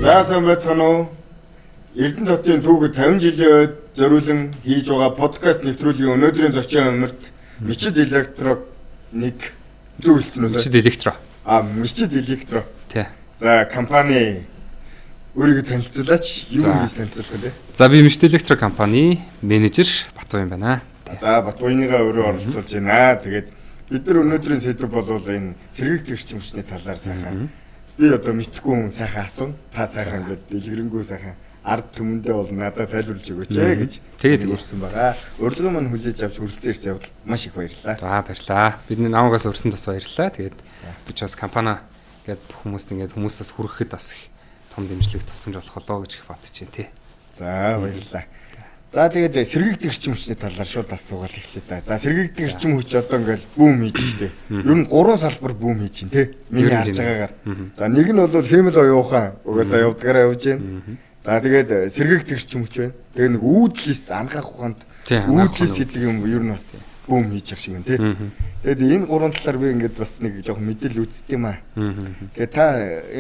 За сайн байцгаана уу? Эрдэнэ хотын түүхэд 50 жилийн үед зориулан хийж байгаа подкаст нэвтрүүлгийн өнөөдрийн зочин өмөрт Мичид Электро нэг зөв хэлсэн үү? Мичид Электро. А Мичид Электро. Тий. За компани өөрийгөө танилцуулаач. Юу гэж танилцуулах вэ? За би Мичид Электро компани менежер Батуян байна. За Батуяныгаа өөрөө оролцуулж байна. Тэгээд бид нар өнөөдрийн сэдэв бол энэ сэргийгдэх эрчим хүчний талаар сайхан би одоо мэдхгүй хүн сайхан асууна. Та сайхан ингээд дэлгэрэнгүй сайхан ард түмэндээ бол надад тайлбарлаж өгөөч ээ гэж тэгээд урьсан байгаа. Урилгын маань хүлээж авч хүрэлцэн ирсэн явдал маш их баярлалаа. За баярлалаа. Бидний намайгаас урьсан бас баярлалаа. Тэгээд би ч бас компани ингээд бүх хүмүүст ингээд хүмүүст бас хүрэхэд бас их том дэмжлэг тусламж болох болоо гэж их бодож байна тий. За баярлалаа. За тэгээд сэргийгдэх эрчим хүчний талаар шууд асуугаал эхлэе та. За сэргийгдэх эрчим хүч одоо ингээл бүүм хийж штэ. Ер нь гурван салбар бүүм хийж байна те. Миний харж байгаагаар. За нэг нь бол хиймэл оюухан угаасаа явдгаараа явж байна. За тэгээд сэргийгдэх эрчим хүч байна. Тэгээ нэг уудлис анхаах ухаанд уудлис гэдэг юм ер нь бас бүүм хийж явах шиг байна те. Тэгээд энэ гурван талаар би ингээд бас нэг жоохон мэдээлэл үзтээ юм аа. Тэгээд та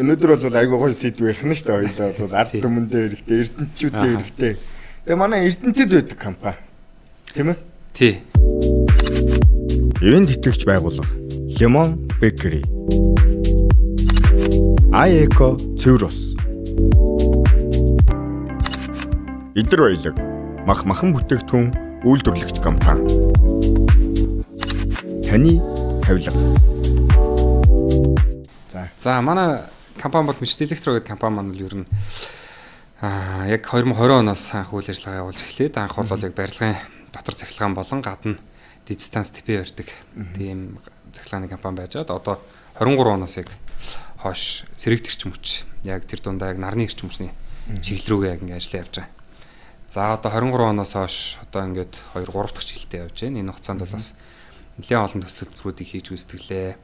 өнөөдөр бол айгүй гоё сэдв ярих нь штэ. Хоёлаа бол ард түмэндээ эрэхтэй, эрдэнтчүүдээ эрэхтэй. Тэгээ манай Эрдэнэтэд байдаг компани. Тийм ээ? Тий. Ивент итгэгч байгууллага Lemon Bakery. iEco цэвэр ус. Идэр баялаг мах махан бүтээгдэхүүн үйлдвэрлэгч компани. Таны тавилга. За манай компани бол Мичид Электро гэдэг компани маань бол ер нь яг 2020 оноос анх үйл ажиллагаа явуулж эхлээд анх бол яг барилгын дотор цахилгаан болон гадна дистанц ТП барьдаг тийм цахилгааны компани байжгаад одоо 23 оноос яг хойш сэргийгдэх эрчим хүч яг тэр дундаа яг нарны эрчим хүчний чиглэл рүүгээ яг ингэ ажиллаа явж байгаа. За одоо 23 оноос хойш одоо ингээд 2 3 дахь жилдээ явж байна. Энэ хугацаанд бол бас нэлээд олон төсөл төлбөрүүдийг хийж үзтгэлээ.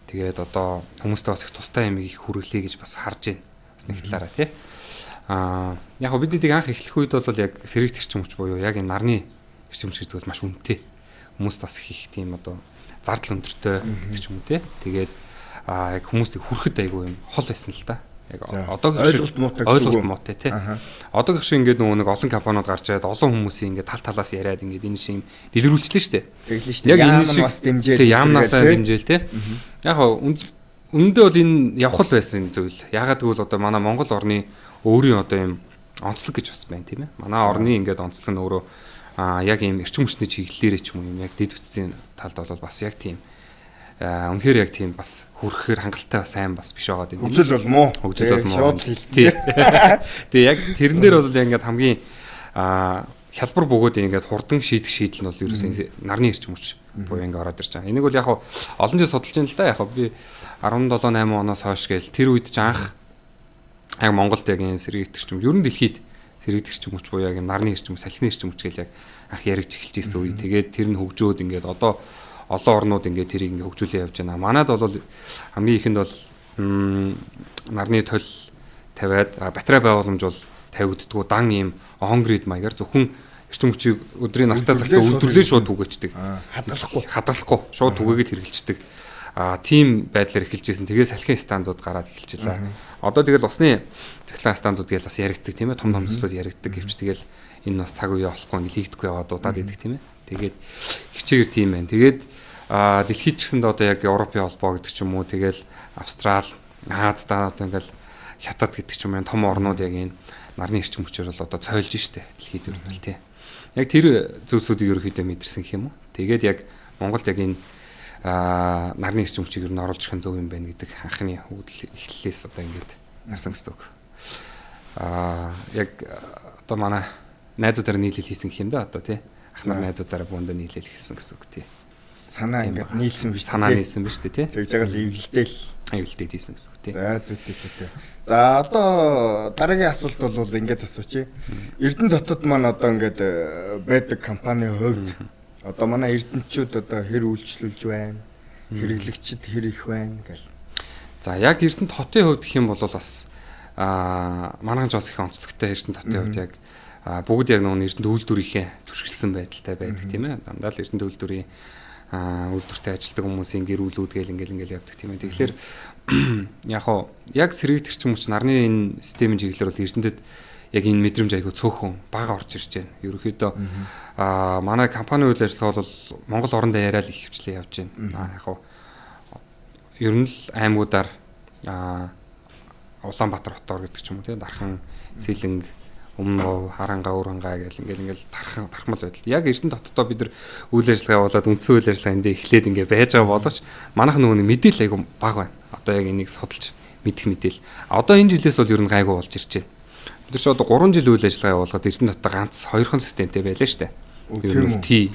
Тэгээд одоо хүмүүстээ бас их тустай юм их хүргэлээ гэж бас харж байна. Бас нэг талаараа тий. Яг гоо бид эдийг анх эхлэх үед бол яг сэргийгдэх эрчим хүч буюу яг энэ нарны эрчим хүч гэдэг бол маш үнэтэй. Хүмүүст бас их тийм одоо зардал өндөртэй гэдэг ч юм уу те. Тэгээд яг хүмүүстийг хүрэхэд айгүй юм хол байсан л та. Яг одоогийн ойлголт муутай гэсэн үг. Ойлголт муутай те. Одоогийн шиг ингээд нөгөө нэг олон компаниуд гарч ирээд олон хүмүүсийн ингээд тал талаас яриад ингээд энэ шиг юм дэлгэрүүлчлээ шүү дээ. Тэглэн шүү дээ. Яг энэ шиг бас дэмжээл. Тэ яамнаасаа дэмжээл те. Яг гоо үнэндээ бол энэ явах л байсан зүйл. Ягаад гэвэл одоо манай Монгол орны өөрийн одоо юм онцлог гэж бас байна тийм ээ. Манай орны ингээд онцлог нь өөрөө яг ийм эрчим хүчний чиглэлээрээ ч юм уу юм яг дэд бүтцийн талд бол бас яг тийм үнэхээр яг тийм бас хүрэхээр хангалттай бас сайн бас биш байгаа тийм. Хөгжил бол муу. Хөгжил бол муу. Шууд хэлсэн. Тэгээ яг тэрэн дээр бол яг ингээд хамгийн хялбар бөгөөд ингээд хурдан шийдэх шийдэл нь бол ерөөсөн нарны эрчим хүч буюу ингээд ороод ирж байгаа. Энийг бол яг олон жил судалж байна л да. Яг би 17 8 оноос хойш гээл тэр үед ч анх яг Монголд яг энэ сэргийгдэх эрчим ер нь дэлхийд сэргийгдэх эрчим хүч буюу яг нарны эрчим, салхины эрчим хүч гэл яг анх яригч эхэлж ирсэн үе. Тэгээд тэр нь хөгжөөд ингээд одоо олон орнууд ингээд тэрийг ингээд хөгжүүлээ явж байна. Манад бол хамгийн ихэнд бол нарны толь тавиад батарей байгууламж бол тавигддгүү дан ийм он грид маягаар зөвхөн эрчим хүчийг өдрийн нартай цагтаа үйлдвэрлээ шууд түгээчдэг. Хадгалахгүй шууд түгээгээд хэрэглэждэг. Тийм байдлаар эхэлж ирсэн. Тэгээ салхин станцууд гараад эхэлж байлаа. Одоо тэгэл усны цахилгаан станцууд гэж бас яригддаг тийм ээ. Том том төслүүд яригддаг гэвч тэгэл энэ бас цаг үе олохгүй ингээл хийгдэхгүй яваад удаад идэх тийм ээ. Тэгээд хичээгээр тийм байна. Тэгээд дэлхийд ч гэсэндээ одоо яг Европын холбоо гэдэг ч юм уу тэгэл Австрал, Аз да одоо ингээл Хятад гэдэг ч юм уу том орнууд яг энэ нарны эрчим хүчээр бол одоо цойлж штэ дэлхийд ер нь бол тий. Яг тэр зүйлсүүдийг ерөөхдөө мэдэрсэн гэх юм уу. Тэгээд яг Монголд яг энэ нарны эрчим хүчийг ер нь оруулж ирэх нь зөв юм байна гэдэг анхны үүдэл эхлэлээс одоо ингээд явсан гэсэн үг. Яг одоо манай найзуудаараа нийлэл хийсэн гэх юм да одоо тий. Ахнар найзуудаараа буундаа нийлэл хийсэн гэсэн үг тий. Санаа ингээд нийлсэн биш. Санаа нийлсэн биш тий. Тэгж байгаа л эвлэлтэл. Эвлэлтэй хийсэн гэсэн үг тий. За зүйтэй зүйтэй. За одоо дараагийн асуулт бол ингээд асуучих. Эрдэнэ дотод маань одоо ингээд байдаг компанийн хувьд одоо манай эрдэнтчүүд одоо хэр үйлчлүүлж байна, хэрэглэгчид хэр их байна гэл. За яг Эрдэнэт хотын хувьд гэх юм бол бас манайхан ч бас их онцлогтой Эрдэнэт хотын хувьд яг бүгд яг нөгөө Эрдэнэт үйлдвэрийнхээ түшгэлсэн байдалтай байдаг тийм ээ. Дандаа л Эрдэнэт үйлдвэрийн Үйлдвэртээ ажилладаг хүмүүсийн гэр бүлүүд гээл ингээл явдаг тийм ээ. Тэгэхээр яг хоо яг сэргийгдэх эрчим хүч нарны энэ системийн чиглэлээр бол Эрдэнэтэд яг энэ мэдрэмж айгүй цөөхөн бага орж ирж байна. Ерөнхийдөө манай компани үйл ажиллагаа бол Монгол орондоо яриа л их хвчлээ явж байна. Яг хоо ер нь л аймагуудаар Улаанбаатар хотоор гэдэг ч юм уу тийм Дархан, Сэлэнг, Өмнө говь, Харанга, Өөрөнга гэл ингээл тархмал байдал. Яг Эрдэнэт хоттой бид нар үйл ажиллагаа явуулаад үндсэн үйл ажиллагаа эндээ эхлээд ингээ байж байгаа боловч манайх нөгөө нэг мэдээлэл айгүй бага байна. Одоо яг энийг судалж мэдэх мэдээлэл. Одоо энэ жилээс бол ер нь гайгүй болж ирж байна. Бид нар ч одоо 3 жил үйл ажиллагаа явуулгаад Эрдэнэт хоттой ганц хоёрхан системтэй байлаа шүү дээ. Ер нь T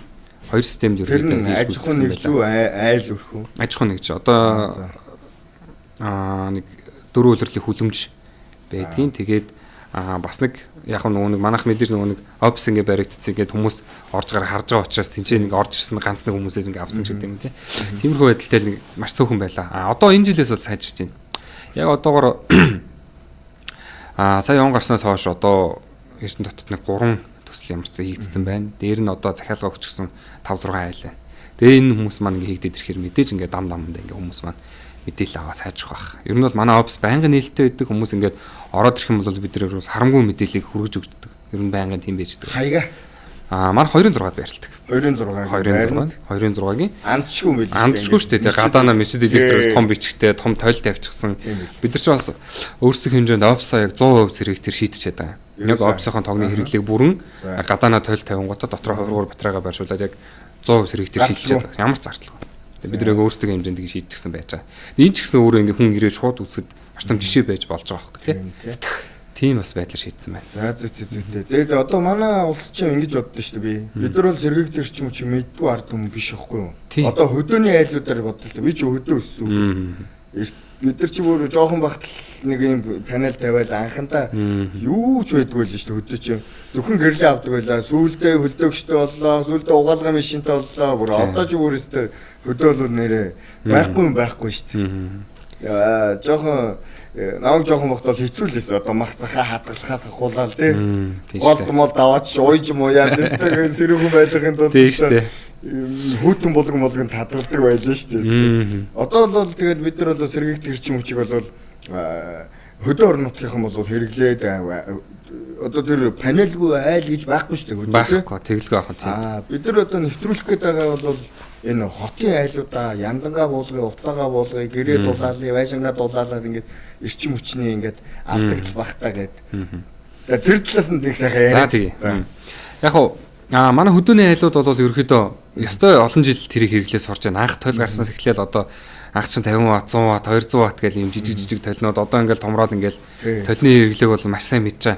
хоёр системд ерөнхийдөө аж ахуй нэгж үү айл өрхөө. Аж ахуй нэгж одоо нэг дөрвөн улирлын хүлэмж байдгийн. Тэгээд бас нэг яг нөгөө нэг манайх мэдээж нөгөө нэг офис ингээ баригдсан ингээд хүмүүс орж гараа харж байгаа учраас тэнцээ нэг орж ирсэн ганц нэг хүмүүсээс ингээ авсан ч гэдэг юм тий. Тиймэрхүү байдалтай нэг маш цөөхөн байлаа. Одоо энэ жилээс бол сайжирч байна. Яг одоогор сая он гарснаас хойш одоо Эрдэнэт хотод нэг 3 төсөл ямарчсан хийгдсэн байна. Дээр нь одоо захиалга өгчихсэн 5 6 айл байна. Тэгээ энэ хүмүүс маань ингээ хийгдээд ирэхээр мэдээж ингээ дам дамдаа ингээ хүмүүс маань мэдээлэл аваа сайжрах байх. Ер нь бол манай офис байнгын нээлттэй байдаг. Хүмүүс ингээд ороод ирэх юм бол бид нар сарамгүй мэдээллийг хүргэж өгдөг. Ер нь байнгын тийм байж байдаг. Хаяга. Манай 2-6-д байрладаг. 2-6. 2-6-гийн андшгүй юм байл. Андшгүй шүү дээ. Тэгээ гадаана мечид электрээс том бичгтэй, том тойл тавьчихсан. Бид нар ч бас өөрсдөх хэмжээнд офисаа яг 100% зэрэг тэр шийдэж чадаа. Яг офисынхон тогны хэрэглээг бүрэн гадаана тойл тавингуудаа дотроо 23 батарейгаа байршуулад яг 100% зэрэг тэр шийдэж чадаа. Ямар ч зардалгүй. Бид нар яг өөрсдөө хэмжээнд тийг шийдчихсэн байж байгаа. Энэ ч гэсэн өөрөө ингээ хүн ирээд шууд үзэхэд маш том жишээ байж болж байгаа байхгүй тий. Тийм бас байдлаар шийдсэн байна. За зүйтэй. Тэгээд одоо манай улс чинь ингэж боддоо шүү дээ би. Бид нар бол сэргийгдэх эрчим хүч мэддгүй ард түмэн биш байхгүй юу? Одоо хөдөөний айлуудаар бодлоо. Би ч хөдөө өссөн. Бид нар чи бүр жоохон багт л нэг юм панел тавиал анхандаа юу ч байдгүй л шүү дээ хөдөө чи. Зөвхөн гэрлээ авдаг байлаа. Сүүлдээ хөлдөөгчтэй боллоо. Сүүлдээ угаалга машинтай боллоо. Бүр одоо ч бүр өстэй хөдөө бол нэрээ байхгүй юм байхгүй шүү дээ. Яа жоохон намайг жоохон бохт бол хэцүү л байсан. Одоо мах захаа хадгалахаас ахуулаад тий. Гол мол даваач уйж мууяа л сэрүүхэн байлгахын тулд тий шүү дээ. Хүүтэн болгон болгон татгалдаг байлаа шүү дээ. Одоо бол тэгэл бид нар бол сэргийгдэх эрчим хүчийг бол хөдөө орон нутгийнхан бол хэрэглээд одоо тэр панелгүй айл гэж байхгүй шүү дээ. Байхгүй тэгэлгүй авах тийм. Бид нар одоо нэвтрүүлэх гээд байгаа бол энэ хотын айлуудаа яндангаа буулгая, утаагаа буулгая, гэрээ дулаалаа, байшингаа дулаалаад ингээд эрчим хүчний ингээд алдагдал багтаа гээд. Тэр талаас нь нэг сайхан яриач. За тэгээ. Яг хуу манай хөдөөний айлууд бол ерөөхдөө ёстой олон жил тэрийг хэрэглээ сурч байна. Анх тойл гарснаас эхлээл одоо анх чинь 50 ватт, 100 ватт, 200 ватт гэл юм жижиг жижиг толнууд одоо ингээл томроод ингээл толны хэрэглээг бол маш сайн мэдж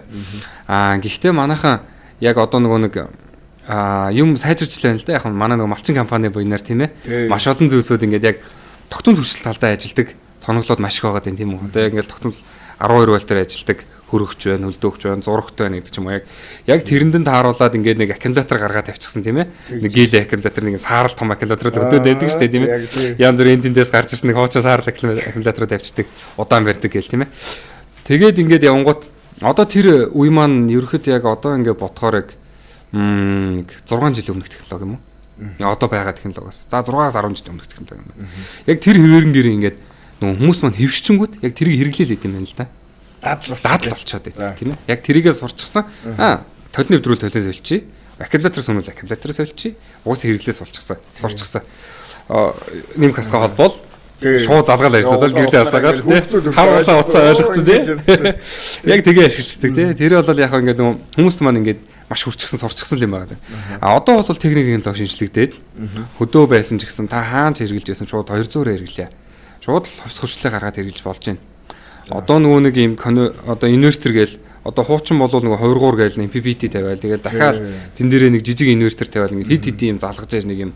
байгаа. Гэхдээ манайхан яг одоо нөгөө нэг юм сайжирч л байна л да. Яг манай нөгөө малчин компани буйнаар тийм ээ. Маш олон зүйлсүүд ингээд яг тогтмол хөгжил талдаа ажилладаг тоноглоод маш их байгаа тийм үү. Одоо яг ингээд тогтмол 12 вольтоор ажилладаг хөрөгч байна, хөлдөөгч байна, зурагт байна гэдэг ч юм уу. Яг тэрэнд нь тааруулаад ингээд нэг аккумулятор гаргаад тавьчихсан тийм ээ. Нэг гел аккумулятор, нэг саарал том аккумулятор өдөөд байдаг шүү дээ тийм ээ. Янз бүрийн тэндээс гарч ирсэн нэг хуучаа саарал аккумулятороо тавьчихдаг, удаан барьдаг гэл тийм ээ. Тэгээд ингээд явангууд одоо тэр үе маань ерөөхдөө яг одоо ингээд бодохоор яг нэг 6 жилийн өмнөх технологи юм уу? Одоо байгаа технологиос. За 6-аас 10 жилийн өмнөх технологи юм байна. Яг тэр хэвэрэнгээр ингээд нөгөө хүмүүс маань хэвшчингүүд яг тэрийг хэрэглээл идэм юм байна л да. Дадал болчиход байдаг тийм ээ. Яг тэрийгээ сурчсан. Толны нэвтрүүл толны соличих. Аккумулятор сумул аккумулятор соличих. Уус хэрэглээс сурчсан. Нэмэх хасгаа холбоол шууд залгаал ажиллаад гэрлээ хасаагаад тий. Хар улаан утсаа ойлгоцсон тий. Яг тэгээ ашиглаждаг тий. Тэр бол яг ингээд нөгөө хүмүүст маань ингээд маш хүрчгсэн сурчсан юм байна. А одоо бол техникийн лог шинжлэгдээд хөдөө байсан ч гэсэн та хаан ч хэрэглэж байсан шууд 200-аар хэрэглээ. Шууд л хувьс хурцлаа гаргаад хэрэглэж болж байна. Одоо нөгөө нэг юм одоо инвертер гээл одоо хуучин болвол нөгөө 23 гээл MPPT тавиал тэгэл дахиад тэн дээрээ нэг жижиг инвертер тавиал ингээд хэд хэдийн юм залгаж яж нэг юм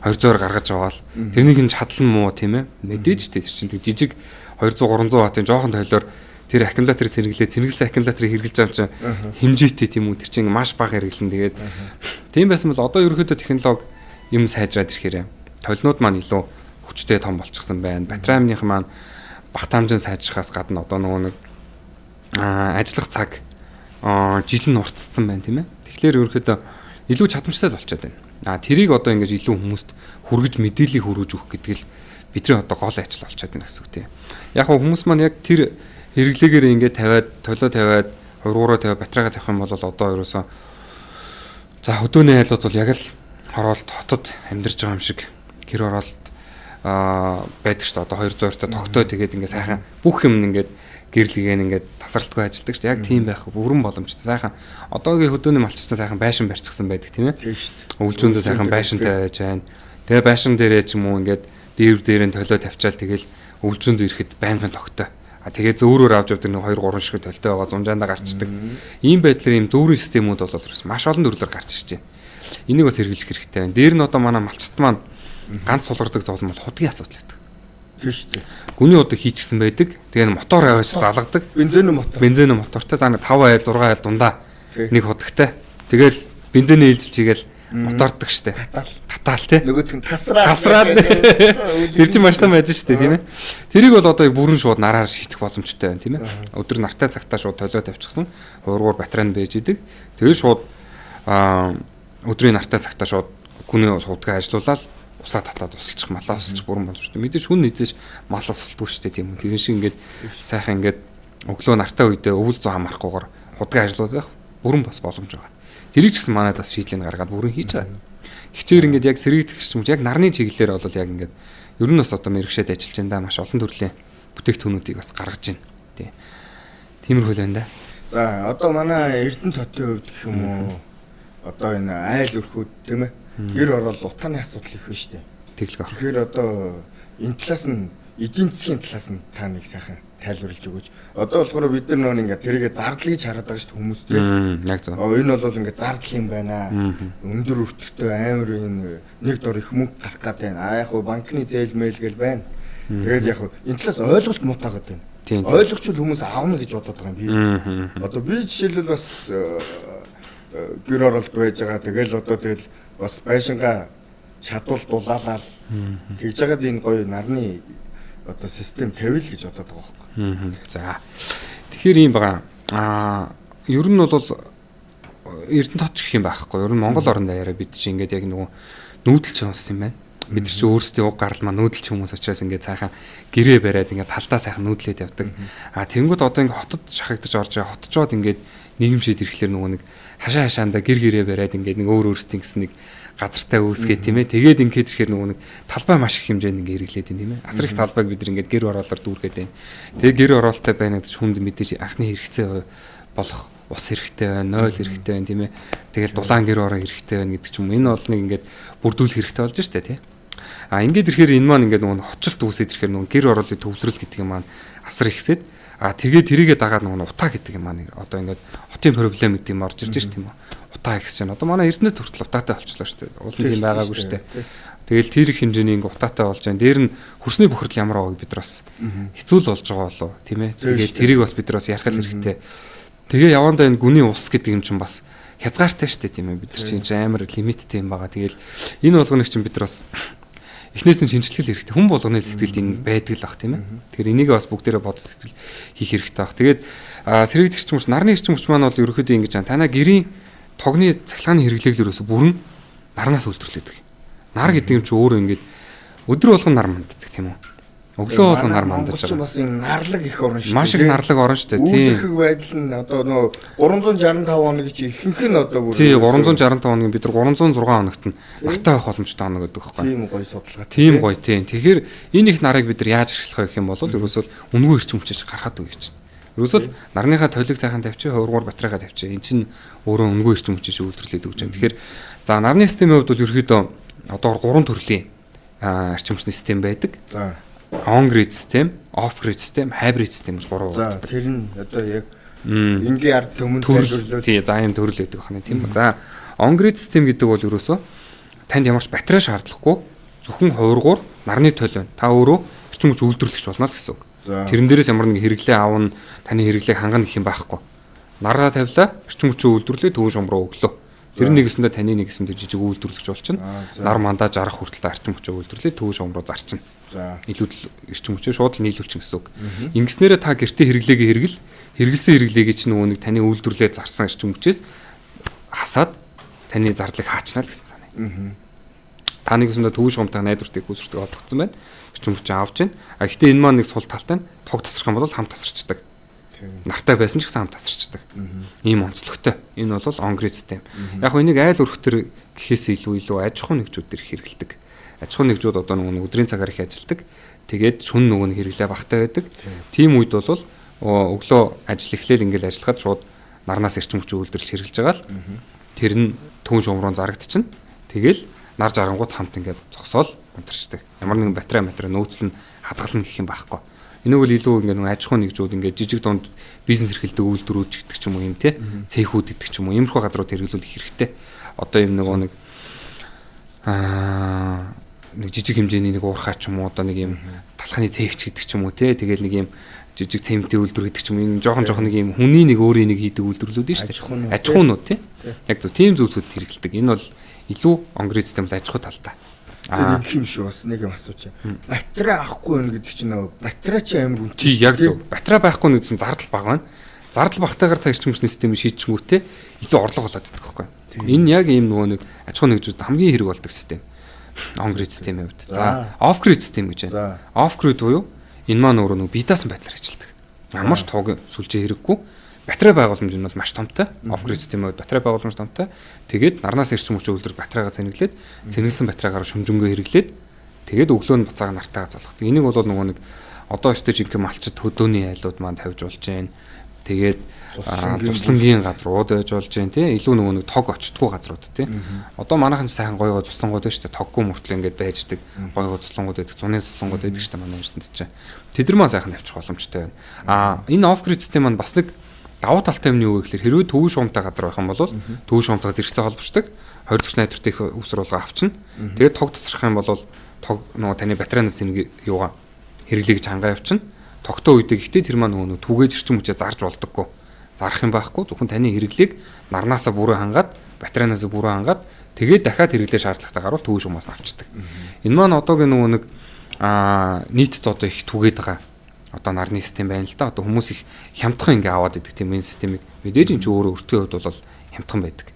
200-аар гаргаж аваал. Тэрнийг нь чадал нь муу тийм ээ. Мэдээж тэр чинь тэг жижиг 200 300 ваттын жоохон тойлоор тэр аккумулятор сэргэлээ цэнгэлсэн аккумуляторыг хэрэглэж байгаа юм чинь хэмжээтэй тийм үү тэр чинь маш бага хэрэглэн тэгээд тийм байсан бол одоо ерөөхдөө технологи юм сайжраад ирэхээр толнууд маань илүү хүчтэй том болчихсон байна. Батарейных маань багтаамжин сайжрахаас гадна одоо нөгөө нэг ажиллах цаг жил нь уртцсан байна тийм ээ. Тэгэхээр ерөөхдөө илүү чадамжтай болчиход байна. Тэрийг одоо ингэж илүү хүмүүст хүргэж мэдээллийг хүргэж өгөх гэдэг л бидний одоо гол ажил болчиход байна гэсэн үг тийм. Яг хөө хүмүүс маань яг тэр хэрэглээгээр ингээд тавиад, толио тавиад, хувиргуураа тавиад, батарейгаа тавих юм бол одоо ерөөсөө за хөдөөний айлууд бол яг л хороолт хотод амьдарч байгаа юм шиг гэр хороолт байдаг шүү дээ. Одоо 200-тай тогтоо тэгээд ингээд сайхан бүх юм ингээд гэрлэгээ ингээд тасралтгүй ажилладаг шүү дээ. Яг тийм байх бүрэн боломжтой. Сайхан одоогийн хөдөөний малчсан сайхан байшин барьчихсан байдаг тийм ээ. Тийм шүү дээ. Өвлжөөндөө сайхан байшинтай байж байна. Тэгээ байшин дээрээ ч юм уу ингээд дээрв дээр нь толио тавьчаал тэгэл өвлжөөндөө ирэхэд байнгын тогтоо. А тэгээ зөөрөөр авч явдаг нэг 2 3 шиг толтой байгаа зунжаандаа гарчдаг. Ийм байдлаар ийм зөөрийн системүүд бол маш олон төрлөөр гарч ирж байна. Энийг бас хэрэгжих хэрэгтэй байна. Дээр нь одоо манай малчт маань ганц тулгардаг зовлон бол худгийн асуудал байдаг. Тийм шүү дээ. Гүний удаг хийчихсэн байдаг. Тэгээ мотор аваач залгадаг. Бензин мотор. Бензин мотортой заа 5 айл 6 айл дундаа нэг худагтай. Тэгэл бензиний ээлжилж хийгээл мотордог штэ. Татаал. Татаал тий. Нөгөөх нь тасраа. Тасраад. Тэр чинь маш том байж штэ тийм ээ. Тэрийг бол одоо яг бүрэн шууд нараар шийдэх боломжтой байна тийм ээ. Өдөр нартай цагтаа шууд толио тавьчихсан. Хувиргуур батарей нь байж идэг. Тэгээд шууд өдрийн нартай цагтаа шууд гүний суудгаа ажилуулаад усаа татаад усалчих, малаа усалчих бүрэн боломжтой. Мэдээж хүн эзэж мал усалдгүй штэ тийм үү. Тэр шиг ингээд сайхан ингээд өглөө нартай үедээ өвөл зөө хамаарахгүйгээр худгаа ажилуулах бүрэн бас боломж байгаа. Тэрийг ч гэсэн манайд бас шийдлийг гаргаад бүрэн хийж байгаа. Хичээр ингээд яг сэргийгдэх юм яг нарны чиглэлээр бол яг ингээд ер нь бас одоо мэрэгшээд ажиллаж байна да. Маш олон төрлийн бүтээгдэхүүнүүдийг бас гаргаж байна. Тий. Тиймэрхүү л байна да. За одоо манай Эрдэнэ хотын хувьд гэх юм уу одоо энэ айл өрхүүд тийм ээ гэр орол утааны асуудал их байна шүү дээ. Тэглэг. Тэгэхээр одоо энэ талаас нь эдийн засгийн талаас нь та нэг сайхан тайлбарлаж өгөөч. Одоо болохоор бид нар нөө ингээд тэрийгэ зардал гэж хараад байгаа шүү дээ хүмүүс тийм. Яг зөв. Энэ бол ингээд зардал юм байна. Өндөр өртөгтэй амар энэ нэг дор их мөнгө гарах гээд байна. А яг хуу банкны зээл мэйл гэл байна. Тэгээд яг хуу энэ талаас ойлголт муутай байгаа юм. Ойлгочвол хүмүүс аавна гэж бодоод байгаа юм би. Одоо би жишээлбэл бас гэр оролт байж байгаа. Тэгэл одоо тэгэл бас байшингаа чадвал дулаалал тэгж жагаад энэ гоё нарны одоо систем тавил гэж бодоод байгаа байхгүй. За. Тэгэхээр ийм байгаа. Ер нь бол Эрдэнэ тот гэх юм байхгүй. Ер нь Монгол орн даяараа бид чинь ингээд яг нөгөө нүүдэлч болсон юм байна. Бид нар чинь өөрсдийн уг гарал маань нүүдэлч хүмүүс учраас ингээд сайхан гэрээ бариад ингээд талдаа сайхан нүүдлээд явдаг. А тэнгууд одоо ингээд хотод шахагдаж орж байгаа. Хотчоод ингээд нийгэм шийд ирэхлээр нөгөө нэг хашаа хашаандаа гэр гэрээ бариад ингээд нэг өөр өөрсдийн гэсэн нэг газартай үүсгээ тийм ээ. Тэгээд ингээд ирэхээр нөгөө нэг талбай маш их хэмжээнд ингээд хэрэглээд байна тийм ээ. Асар их талбайг бид ингээд гэр ороолоор дүүргээд байна. Тэгээд гэр ороолтой байна гэдэг чинь хүнд мэдээж анхны хэрэгцээ болох ус хэрэгтэй байна, нойл хэрэгтэй байна тийм ээ. Тэгэл дулаан гэр ороо хэрэгтэй байна гэдэг ч юм. Энэ бол нэг ингээд бүрдүүлэх хэрэгтэй болж штэ тийм. А ингээд ирэхээр энэ маань ингээд нөгөө хотчлт үүсээд ирэхээр нөгөө гэр ороолын төвлөрөл гэдэг юм маань асар ихсээд а тэгээд тэрийгэ дагаад нөгөө утаа гэдэг юм маань одоо ингээд хотын проблем гэдэг юм орж ирж шít тийм үү. Утаа ихс чинь одоо манай Эрдэнэт хүртэл утаатай болчихлоо шүү дээ. Уул нь тийм байгаагүй шүү дээ. Тэгэл тэр их хэмжээний ингээд утаатай болж байна. Дээр нь хөрсний бохирдол ямар байгааг бид нар бас хэцүү л болж байгаа болов тийм ээ. Тэгээд тэрийг бас бид нар бас ярих хэрэгтэй. Тэгээ явандаа энэ гүний ус гэдэг юм чинь бас хязгаартай шүү дээ тийм ээ. Бид нар чинь амар лимиттэй юм байгаа. Тэгэл энэ болгоныг чинь бид нар бас эхнээс нь шинжилэл хэрэгтэй. Хүн болгоны сэтгэлд энэ байдаг л ах тийм ээ. Тэгэхээр энийг бас бүгдээрээ бодож сэтгэл хийх хэрэгтэй ах. Тэгээд сэргийгдэх эрчим хүч, нарны эрчим хүч маань бол ерөнхийдөө ингэж аа танаа гэрийн тогны цахилгааны хэрэглээг л ерөөсө бүрэн нарнаас үйлдвэрлэдэг. Нар гэдэг юм чи өөрөө ингэж өдөр болгон нар манддаг тийм үү? Өглөө болгон нар мандаж байгаа. Бас энэ нарлаг их орн шүү дээ. Маш их нарлаг орн шүү дээ. Тийм. Үүрхэг байдал нь одоо нөө 365 хоног чи ихэнх нь одоо бүр Тийм 365 хоногийн бид нар 306 хоногт нь нартай байх боломжтой хоног гэдэг байхгүй. Тийм гоё судалгаа. Тийм гоё тийм. Тэгэхээр энэ их нарыг бид нар яаж ашиглах вэ гэх юм бол ерөөсөө үнэгүй эрчим хүчээр гаргахад үгүй чинь. Ерөөсөө нарныхаа толиг сайхан тавьчих, хувиргуур батарейгаа тавьчих. Эн чинь өөрөө үнэгүй эрчим хүчээр үйлдвэрлэдэг гэж байна. Тэгэхээр за нарны системийн хувьд бол ерөөхдөө одоо 3 төрлийн эрчим хүчний систем байдаг. За on grid систем, off grid систем, hybrid систем гэж гурван удаа. За тэр нь одоо яг энгийн ард түмэнд тайлбарлавал тий за ийм төрөл байдаг байна тийм үү. За on grid систем гэдэг бол ерөөсөө танд ямар ч батарей шаардлагагүй зөвхөн хувиргуур нарны тол байна. Та өөрөө эрчим хүч үйлдвэрлэгч болно л гэсэн үг. Тэрэн дээрээс ямар нэг хэрэглээ аавна, таны хэрэглээг хангана гэх юм байхгүй. Нараа тавилаа, эрчим хүчээ үйлдвэрлэе, төвөн шум руу өглөө. Тэр нэгэсэндээ таны нэгэсэндээ жижиг үйлдвэрлэгч болчихно. Нар мандаа жарах хүртэл эрчим хүчээ үйлдвэрлэе, төвөн шум руу зарчна. За илүү эрчим хүчээ шууд л нийлүүлчин гэсэн үг. Ингэснээрээ та гэртээ хэрэглээгээ хэрэгэл, хэрэгэлсэн хэрэглээгээ чинь нөгөө нэг таны үйлдвэрлэлээ зарсан эрчим хүчээс хасаад таны зардлыг хаачна л гэсэн санаа. Та нэг өсөндөө төвш шугамтай найдвартай их үүсвэртэй холбогдсон байна. Эрчим хүч авч байна. А гэхдээ энэ маань нэг сул талтай нь тог тасрах юм бол хамт тасарчдаг. Нартай байсан ч гэсэн хамт тасарчдаг. Ийм онцлогтой. Энэ бол on-grid систем. Яг хөө энийг айл өрхтөр гэхээс илүү аж ахуйн нэгжүүд дэр хэрэгэлдэг. Аж ахуйн нэгжүүд одоо нөгөө өдрийн цагаар их ажилладаг. Тэгээд шөнө нөгөө нь хэрэглээ багтай байдаг. Тийм үед бол өглөө ажил эхлээл ингээл ажиллахад шууд нарнаас эрчим хүч үйлдвэрлэж хэрэглэж байгаа л тэр нь түүн шугам руу зарагдчихна. Тэгэл нар жаргангууд хамт ингээд зогсоол унтарчдаг. Ямар нэгэн батарей нөөцөл нь хадгална гэх юм байхгүй. Энийг бол илүү ингээд нэг аж ахуйн нэгжүүд ингээд жижиг дунд бизнес эрхэлдэг үйлдвэрүүд гэдэг ч юм уу юм те цехүүд гэдэг ч юм уу иймэрхүү газрууд хэрэглүүл их хэрэгтэй. Одоо юм нөгөө нэг нэг жижиг хэмжээний нэг уурхай ч юм уу одоо нэг юм талханы цехч гэдэг ч юм уу те тэгэл нэг юм жижиг цементийн үйлдвэр гэдэг ч юм энэ жоохон нэг юм хүний нэг өөрийн нэг хийдэг үйлдвэрлүүд нь шүү дээ. Аж ахуйнууд тий. Яг зөв тийм зүйлсүүд хэрэглэдэг. Энэ бол илүү on-grid систем аж ахуй талтай. Тэгээд нэг юм шүү бас нэг юм асууч. Батарей авахгүй байна гэдэг чинь нөгөө батарей чи амар үнэтэй. Яг зөв. Батарей байхгүй нэг чинь зардал бага байна. Зардал багтайгаар та эрчим хүчний системийг шийдчихгүүтээ илүү орлого болоод идэх байхгүй. Энэ яг ийм нөгөө нэг аж ахуйн нэгжүүд хамгийн хэрэг болдог систем. On-grid системийн хувьд. За, off-grid систем гэж байна. Off-grid буюу энэ маань өөрөө нөгөө бие даасан байдлаар ажилладаг. Ямар ч тог сүлжээ хэрэггүй. Батарей байгууламж нь бол маш томтой. Off-grid системийн хувьд батарей байгууламж томтой. Тэгээд нарнаас эрчим хүч үйлдвэр батарейгаа цэнэглээд, цэнэглэсэн батарейгаар шүмжэнгөө хэрэглээд, тэгээд өглөө нь буцаага нартайгаа залгадаг. Энийг бол нөгөө нэг одоо өстой жинхэнэ малчид хөдөөний айлууд маань тавьж болж байна. Тэгээд цуслангийн газрууд байж болж байна тий. Илүү нөгөө нэг тог очтгүй газрууд тий. Одоо манайхан сайхан гоё гоё цуслангууд байна шүү дээ. Тоггүй мөртлөө ингээд байждаг гоё гоё цуслангууд байдаг. Зуны цуслангууд байдаг шүү дээ манай эрдэнэт чинь. Тэд нар маань сайхан тавьчих боломжтой байна. Аа энэ off-grid систем маань бас нэг давуу талтай юм нь юу вэ гэхээр хэрвээ төвийн шугамтай газар байх юм бол төвийн шугамтай зэрэгцээ холбогддог. 20 төгс найдвартай их үүсвэр болгоо авчна. Тэгээд тог тасрах юм бол тог нөгөө таны батарейнаас нэг юугаа хэрэглэе гэж хангаа явчихна. Тогтоо үедээ гэхдээ тэр маань нөгөө түгээж эрчим хүчээ зарж болдоггүй. Зарах юм байхгүй. Зөвхөн таны хэрэглээг нарнаасаа бүрэн хангаад, батарейнасаа бүрэн хангаад тэгээд дахиад хэрэглээ шаардлагатай гарвал төвийн шугамаас авчдаг. Энэ маань одоогийн нөгөө нэг нийтэд одоо их түгээд байгаа одоо нарны систем байна л да. Одоо хүмүүс их хямдхан ингээ аваад идэг тийм энэ системийг мэдээж энэ ч өөрөө өртгийн хувьд бол хямдхан байдаг.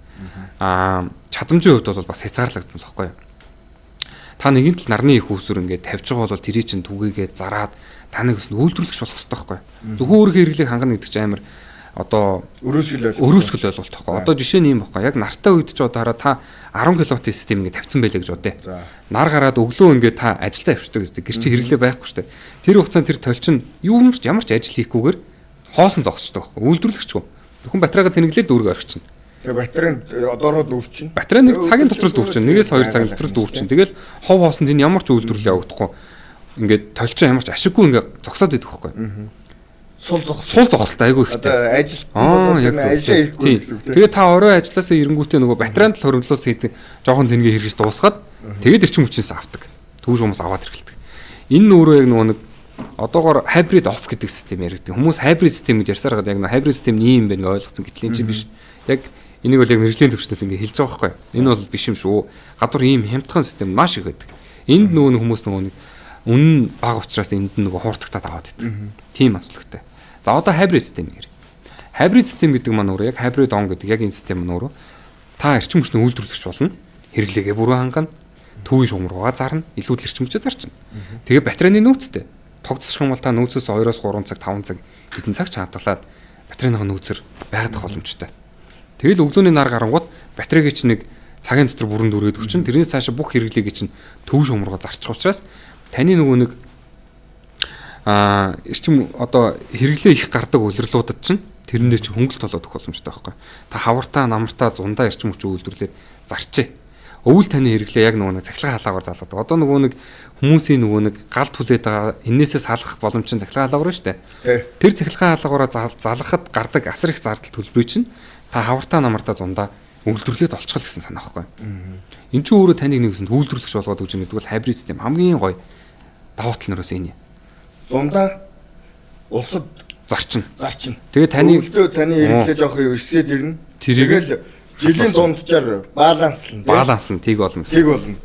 Чадамжийн хувьд бол бас хязгаарлагдсан л байхгүй юу. Та нэгэн тал нарны их үүсвэр ингээ тавьж байгаа бол тэрий чинь түгээгээ зараад та нэг өснө үйлдвэрлэгч болох хэрэгтэй байхгүй юу. Зөвхөн өөрийнхөө хэрэглээг хангана гэдэг чинь амар одоо өрөөсгөл ойлголт байхгүй. Одоо жишээ нь юм байхгүй. Яг нартай үед ч одоо хараа та 10 кВт систем ингээ тавьсан байлээ гэж бодъё. Нар гараад өглөө ингээ та ажилдаа явчихдаг гэсэн. Гэр чи хэрэглээ байхгүй шүү дээ. Тэр хугацаанд тэр толчин юу ч ямар ч ажил хийхгүйгээр хоосон зогсчдаг байхгүй. Үйлдвэрлэгчгүй. Зөвхөн батарейгаа цэнэглээл дүүрэг орхичихно. Тэгээ батарей одоороо дүүрчин. Батарей нэг цагийн дотор л дүүрчин. 1-2 цагийн дотор л дүүрчин. Тэгэл хов хоосонд энэ ямар ч үйлдвэрлэл явагдахгүй. Ингээд толчин ямар ч ашиггүй ингээ зогсоод идэх байхгүй. Сул зогсолтой айгүй ихтэй. Одоо ажил ажиллаа хийхгүй гэсэн үг тийм. Тэгээ та орой ажилласаа ирэнгүүтээ нөгөө батарейнд л хөрөнгөлүүлсэн гэдэг жоохон зэнгээ хэрэгж дуусгаад тэгээд эрчим хүчнээс авдаг. Төвш хүмүүс аваад хэрэглэдэг. Энэ нь өөрөө яг нөгөө нэг одоогоор hybrid off гэдэг систем яригддаг. Хүмүүс hybrid систем гэж ярьсаар гад яг нөгөө hybrid систем нь юм байна гэж ойлгоцсон гэтэл энэ чинь биш. Яг энийг бол яг мэрэгжлийн төвчнөөс ингээ хэлж байгаа байхгүй. Энэ бол биш юм шүү. Гадуур ийм хямдхан систем маш их байдаг. Энд нөгөө хүмүүс нөгөө нэг үнэн бага учраас энд нь нөгөө хуурдагтаад аваад идэг. Тийм онцлогтой. За одоо hybrid систем гэр. Hybrid систем гэдэг маань өөрөө яг hybrid on гэдэг яг энэ систем нь өөрөө та эрчим хүчний үйлдвэрлэгч болно. Хэрэглээгээ бүрэн хангана. Төвийн шугам руугаа зарна. Илүү л эрчим хүчээ зарчна. Тэгээ батарейны нөөцтэй. Тогтсох юм бол та нөөцөөс 2-3 цаг 5 цаг хэдэн цаг ч хадгалаад батарейныхаа нөөцөр байгаадах боломжтой. Тэгэл өглөөний нар гарангууд батарейг чинь нэг цагийн дотор бүрэн дүүргээд өгчин. Тэрнээс цаашаа бүх хэрэглээгээ чинь төвийн шугам руугаа зарчих учраас таны нөгөө нэг эрчим одоо хэрэглээ их гардаг улирлуудад чинь тэрэн дээр чинь хөнгөлт болоод өгөх боломжтой байхгүй. Та хавартаа, намартаа, зундаа эрчим хүч үйлдвэрлээд зарчээ. Өвөл таны хэрэглээ яг нөгөө нэг цахилгаан халаагаар залгадаг. Одоо нөгөө нэг хүмүүсийн нөгөө нэг гал түлээд байгаа энээсээ салах боломж чинь цахилгаан халаагаар шүү дээ. Тэр цахилгаан халаагаараа залгахад гардаг асар их зардал төлбөрийг чинь та хавартаа, намартаа, зундаа үйлдвэрлээд олчихол гэсэн санаа байхгүй. Энд чинь өөрөө таныг нэг гэсэн үйлдвэрлэгч болгоод өгч гэдэг бол hybrid систем хамгийн гоё давуу тал нөрөөс энэ. Зундаа улсад зарчна. Тэгээ таны өвлдөө таны хэрэглээ жоох ирсээд ирнэ. Тэгэл жилийн зунджаар баланслна. Баланслна тийг болно гэсэн.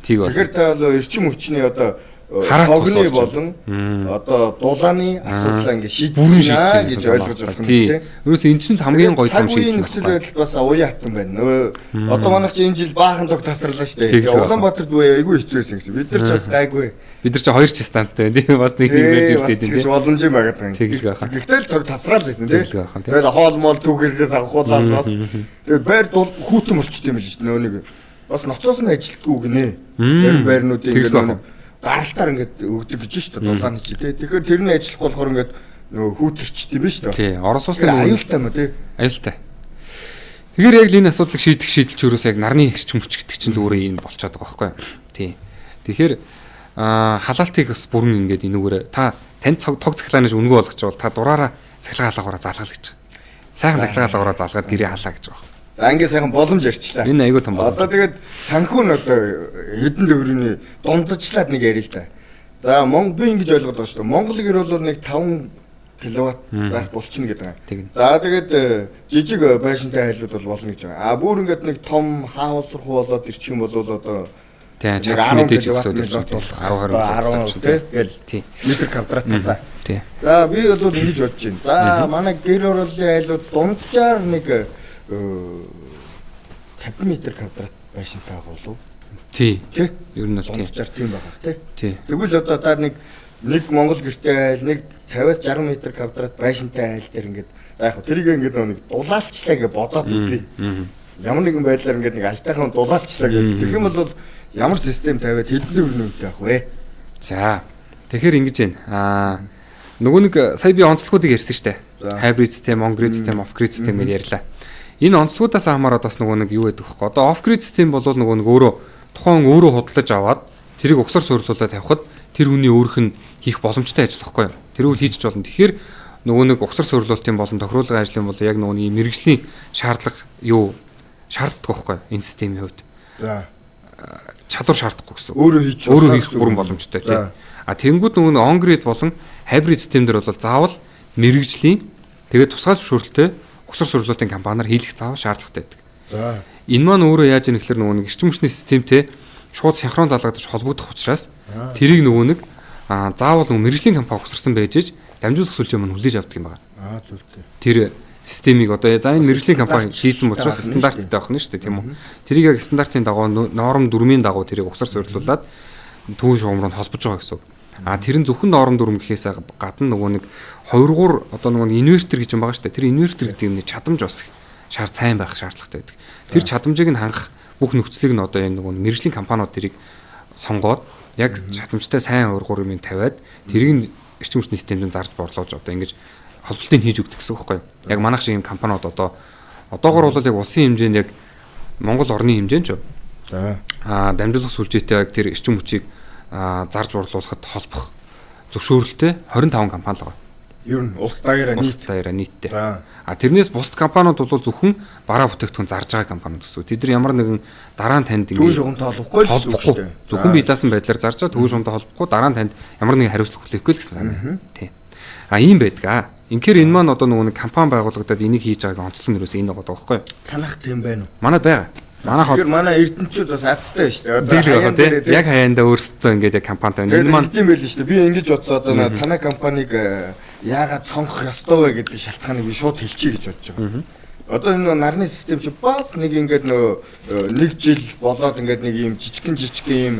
Тийг болно. Тэгэхээр та бол эрчим хүчний одоо тогны болон одоо дулааны асуудлаа ингээд шийдэж байна гэж ойлгож болох юм тийм. Ерөөс эн чинь хамгийн гоё том шийдэл. Нөхцөл байдал бас уян хатан байна. Нөгөө одоо манайх чи энэ жил баахан тог тасарлаа шүү дээ. Улаанбаатарт бүү айгүй хэцүү байсан гэсэн. Бид нар ч бас гайгүй. Бид нар чи хоёр ч станцтай байна тийм, бас нэг нэг барьж үлдээд тийм. Боломж юм байгаад байгаа юм. Гэхдээ л тог тасраал байсан тийм. Тэгэл хоол мол түүх хэрэгээс авахуулаад бас тэгээд байр хүүтэн болчтой юм л шүү дээ. Нөгөө нэг бас ноцоос нь ажилтгүй гинэ. Зарим байрнуудын ингээд нэг гаралтаар ингээд өгдөг гэж шүү дээ, дулааны чи тий. Тэгэхээр тэрний ажиллахгүй болохоор ингээд нөгөө хүүтэрчт юм биш үү? Тий. Орос улсын аюултай юм уу тий? Аюултай. Тэгэхээр яг л энэ асуудлыг шийдэх шийдэл ч өөрөөсөө яг нарны эрчим хүч гэдэг чинь л өөрөө энэ болчиход байгаа байхгүй юу? Тий. Тэгэхээр халаалтыг бас бүрэн ингээд энүүгээр та танд тог цахилгааны үнэгүй болгочихвол та дураараа цахилгаан халаагаараа залгал гэж. Сайхан цахилгаан халаагаараа залгаад гэрээ халаа гэж байгаа. За ингээд сайхан боломж ярьчлаа. Энэ айгүй том боломж. Одоо тэгээд санхүү нь одоо хэдэн төгрөгийн дундажлаад нэг ярил л да. За Монгол би ингэж ойлгоод байгаа шүү дээ. Монгол гэр бол нэг 5 киловатт байх болчихно гэдэг юм. За тэгээд жижиг байшинтай айлууд бол болно гэж байгаа. А бүр ингээд нэг том хаус руу болоод ирчих юм бол одоо тийм чадах мэдээж өсөөд ирчих 10 20 10 тий гэл метр квадратаас. За би бол ингэж бодож байна. За манай гэр ороолын айлууд дунджаар нэг 50 метр квадрат байшинтай байгаа болов? Тий. Тий. Ер нь бол тий. Дунджаар тийм байгаа тий. Тэгвэл одоо та нэг Монгол гэртэй айл нэг 50-аас 60 метр квадрат байшинтай айл дээр ингээд за яг тэрийг ингээд нэг дулаалчлаа гэж бодоод үзье. Ямар нэгэн байдлаар ингээд нэг алтайхан дулаалчлаа гэж. Тэгэх юм бол ямар систем тавиад хэдэн төгрөгийн үнэтэй авах вэ? За. Тэгэхээр ингэж байна. Нөгөө нэг сая би онцлогуудыг ярьсан шүү дээ. Hybrid system, on-grid system, off-grid system гэж ярьлаа. Энэ онцлогуудаас хамаарат бас нөгөө нэг юу гэдэг вэ? Одоо off-grid system бол нөгөө нэг өөрөө тухайн хүн өөрөө худалдаж аваад тэрийг угсар суйрлуулаад тавихад тэр хүний өөрөх нь хийх боломжтой ажил байхгүй юу? Тэр үл хийж болно. Тэгэхээр нөгөө нэг угсар суйрлуулалтын болон тохируулгын ажлын бол яг нөгөө нэг мэрэгжлийн шаардлага юу шаарддаг байхгүй юу? Энэ системийн хувьд. За. Чадвар шаардахгүй гэсэн. Өөрөө хийх бүрэн боломжтой тийм. А тэгэнгүүт нөгөө нэг on-grid болон hybrid систем дээр бол заавал мэрэгжлийн тэгээд тусгай зөвшөөрөлтэй угсар суйрлуулалтын компаниар хийлэх заавал шаардлагатай байдаг. За. Энэ маань өөрөө яаж ийм гэхээр нөгөө нэг эрчим хүчний системтэй шууд синхрон залгагдаж холбогдох учраас тэрийг нөгөө нэг заавал нөгөө мэрэгжлийн компани угсарсан байж иж дамжуулах сүлжээ маань хүлээж авдаг юм байна. Зөв. Тэр системийг одоо за энэ мэрэгжлийн компани хийсэн учраас стандарттай байх нь шүү дээ, тийм үү? Тэрийг яг стандартын дагуу норм дүрмийн дагуу тэрийг угсар суйрлуулад түүн шугам руу холбож байгаа гэсэн үг. Тэр нь зөвхөн норм дүрм гэхээс гадна нөгөө нэг хоёргуур одоо нөгөө инвертер гэж юм байгаа шүү дээ. Тэр инвертер гэдэг нь чадамж бас шаар сайн байх шаардлагатай байдаг. Тэр чадамжийг нь хангах бүх нөхцөлийг нь одоо энэ нөгөө мэрэгжлийн компаниуд тэрийг сонгоод яг чадамжтай сайн хоёргуур юм тавиад тэрийг нь эрчим хүчний системд зарж борлуулж одоо ингэж холболтыг хийж өгдөг гэсэн үг байхгүй юу? Яг манайх шиг юм компаниуд одоогор бол яг улсын хэмжээнд яг Монгол орны хэмжээнд ч за дамжуулах сүлжээтэй яг тэр эрчим хүчийг зарж борлуулахад холбох зөвшөөрөлтэй 25 компани л байгаа. Ер нь улс даяараа нийтдээ. Тэрнээс бусад компаниуд бол зөвхөн бараа бүтээгдэхүүн зарж байгаа компаниуд гэсэн үг. Тэд нар ямар нэгэн дараа нь танд ингэ төвийн шугамтай холбохгүй л гэсэн үг шүү дээ. Зөвхөн бие даасан байдлаар зарж байгаа төвийн шугамтай холбохгүй дараа нь танд ямар нэгэн хариуцлага хүлээхгүй л гэсэн санаа. Тийм. Ийм байдаг. Инхээр энэ маань одоо нөгөө нэг компани байгуулагдаад энийг хийж байгааг онцлог нь юус энэ байгаа байхгүй юу? Танах тийм байна уу? Манад байгаа. Тэгэхээр манай эрдэнэчүүд бас азтай байна шүү дээ. Яг хаяандаа өөрсдөө ингээд яг компанитай байна. Энэ маань тийм байл шүү дээ. Би ингэж бодсоо одоо танай компанийг яагаад сонгох ёстой вэ гэдэг шалтгааныг би шууд хэлчихье гэж бодож байгаа. Одоо энэ нарны систем чи бас нэг ингээд нөгөө нэг жил болоод ингээд нэг юм жижигхэн юм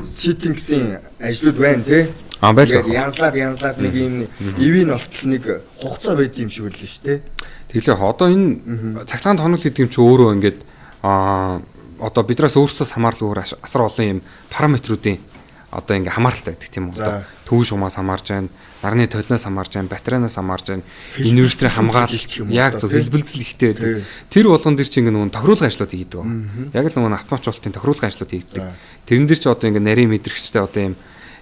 сеттингсийн ажлууд байна тий. Ингээд янзлаад нэг юм ивийн болтол нэг хугацаа байд юм шиг үлээ шүү дээ. Тэглээ одоо энэ цахилгаан тоног гэдэг юм чи өөрөө ингээд одоо бидраас өөрсдөөс хамаарлагүйгээр асар олон юм параметруудын одоо ингээ хамааралтай байдаг тийм үү? Одоо төвийн шугамаас хамаарж байна, нарны толиноос хамаарж байна, батарейнаас хамаарж байна, инверторын хамгаалалт яг зөв хэлбэлзэл ихтэй байдаг. Тэр болгон дээр чи ингээ нөгөө тохируулгын ажлууд хийдэг. Яг л нөгөө автоматжуулалтын тохируулгын ажлууд хийдэг. Тэрэн дээр чи одоо ингээ нарийн мэдрэгчтэй одоо юм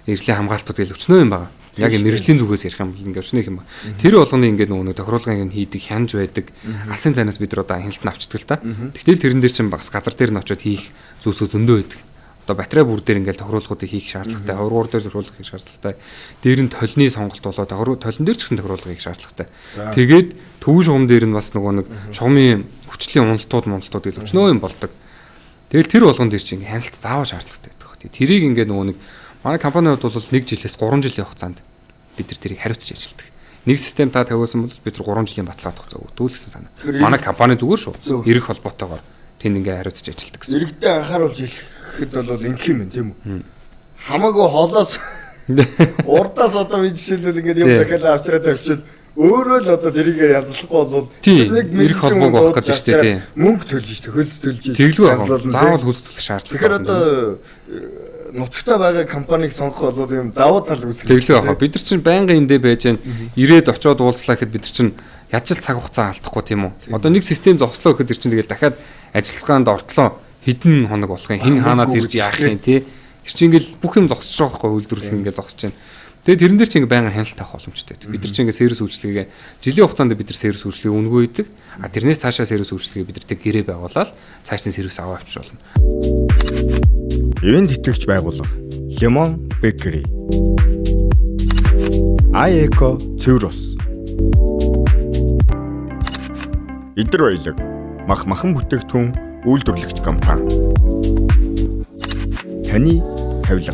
эрлийн хамгаалтууд гэл өчнөө юм байна. Яг юм мэрэгжлийн зүгээс ярих юм бол ингээ өчнөө юм ба. Тэр болгоны ингээ нөгөө тохируулгын хийдэг, хянж байдаг. Алсын цайнаас бид нар одоо хяналт нь авчдаг л та. Тэгтэл тэрэн дээр чинь бас газар дээр нь очиод хийх зүйлсүүд зөндөө байдаг. Одоо батарей бүр дээр ингээл тохируулгуудыг хийх шаардлагатай, хувиргуур дээр тохируулга хийх шаардлагатай. Дээр нь толны сонголт болоо толон дээр ч гэсэн тохируулга хийх шаардлагатай. Тэгээд төвийн шугам дээр нь бас нөгөө нэг шугамын хүчлийн уналтууд гэл өчнөө юм болдог. Тэгэл тэр болгон дээр чинь хяналт заавал шаардлагатай байдаг. Тэрийг ингээ нөгөө нэг Манай компанийн хувьд бол 1 жилээс 3 жилийн хугацаанд бид нар тэрийг хариуцж ажилладаг. Нэг систем та тавиулсан бол бид нар 3 жилийн баталгаа хугацаа өгдөг л гэсэн санаа. Манай компани зүгээр шүү. Эрэг холбоотойгоор тэнд ингээ хариуцж ажилладаг гэсэн. Иргэдэд анхааруулж хэлэхэд бол ингэх юм тийм үү? Хамаагүй холоос урдаас одоо би жишээлбэл ингээд юм дахиад авчираад тавьчихвал өөрөө л одоо тэрийг янзлахгүй бол нэг эрх холбоог болох гэж шүү дээ тий. Мөнгө төлж шүү дээ, хөлс төлж. Тэглгүй заавал хөлс төлөх шаардлага. Тэгэхээр одоо нутагтаа байгаа компанийг сонгох бол юм давуу тал үүсгэх. Тэглгүй яах. Бид нар чинь байнгын эндээ байж гэн ирээд очиод уулзлаа гэхэд бид нар чинь яаж л цаг хугацаа алдахгүй тийм үү? Одоо нэг систем зогслоо гэхэд тэр чинь тэгэл дахиад ажиллагаанд ортлоо хэдэн хоног болох юм, хэн хаанаас ирж яах юм тий. Тэр чинь ингээл бүх юм зогсож байгаа байхгүй, үйлдвэрлэл ингээл зогсож байна. Тэгээд тэрэн дээр чинь ингээ байнга хяналт тавих боломжтой. Бид нар чинь ингээ сервис үйлчилгээгээ жилийн хугацаанд бид нар сервис үйлчилгээ үнэгүй хийдэг. А тэрнээс цаашаа сервис үйлчилгээ бид нартэй гэрээ байгуулаад цаашны сервис аваа авчир болно. Ивент итгэгч байгууллага Lemon Bakery, iEco цэвэр ус, Идэр баялаг мах махан бүтээгдэхүүн үйлдвэрлэгч компани. Таны тавилга.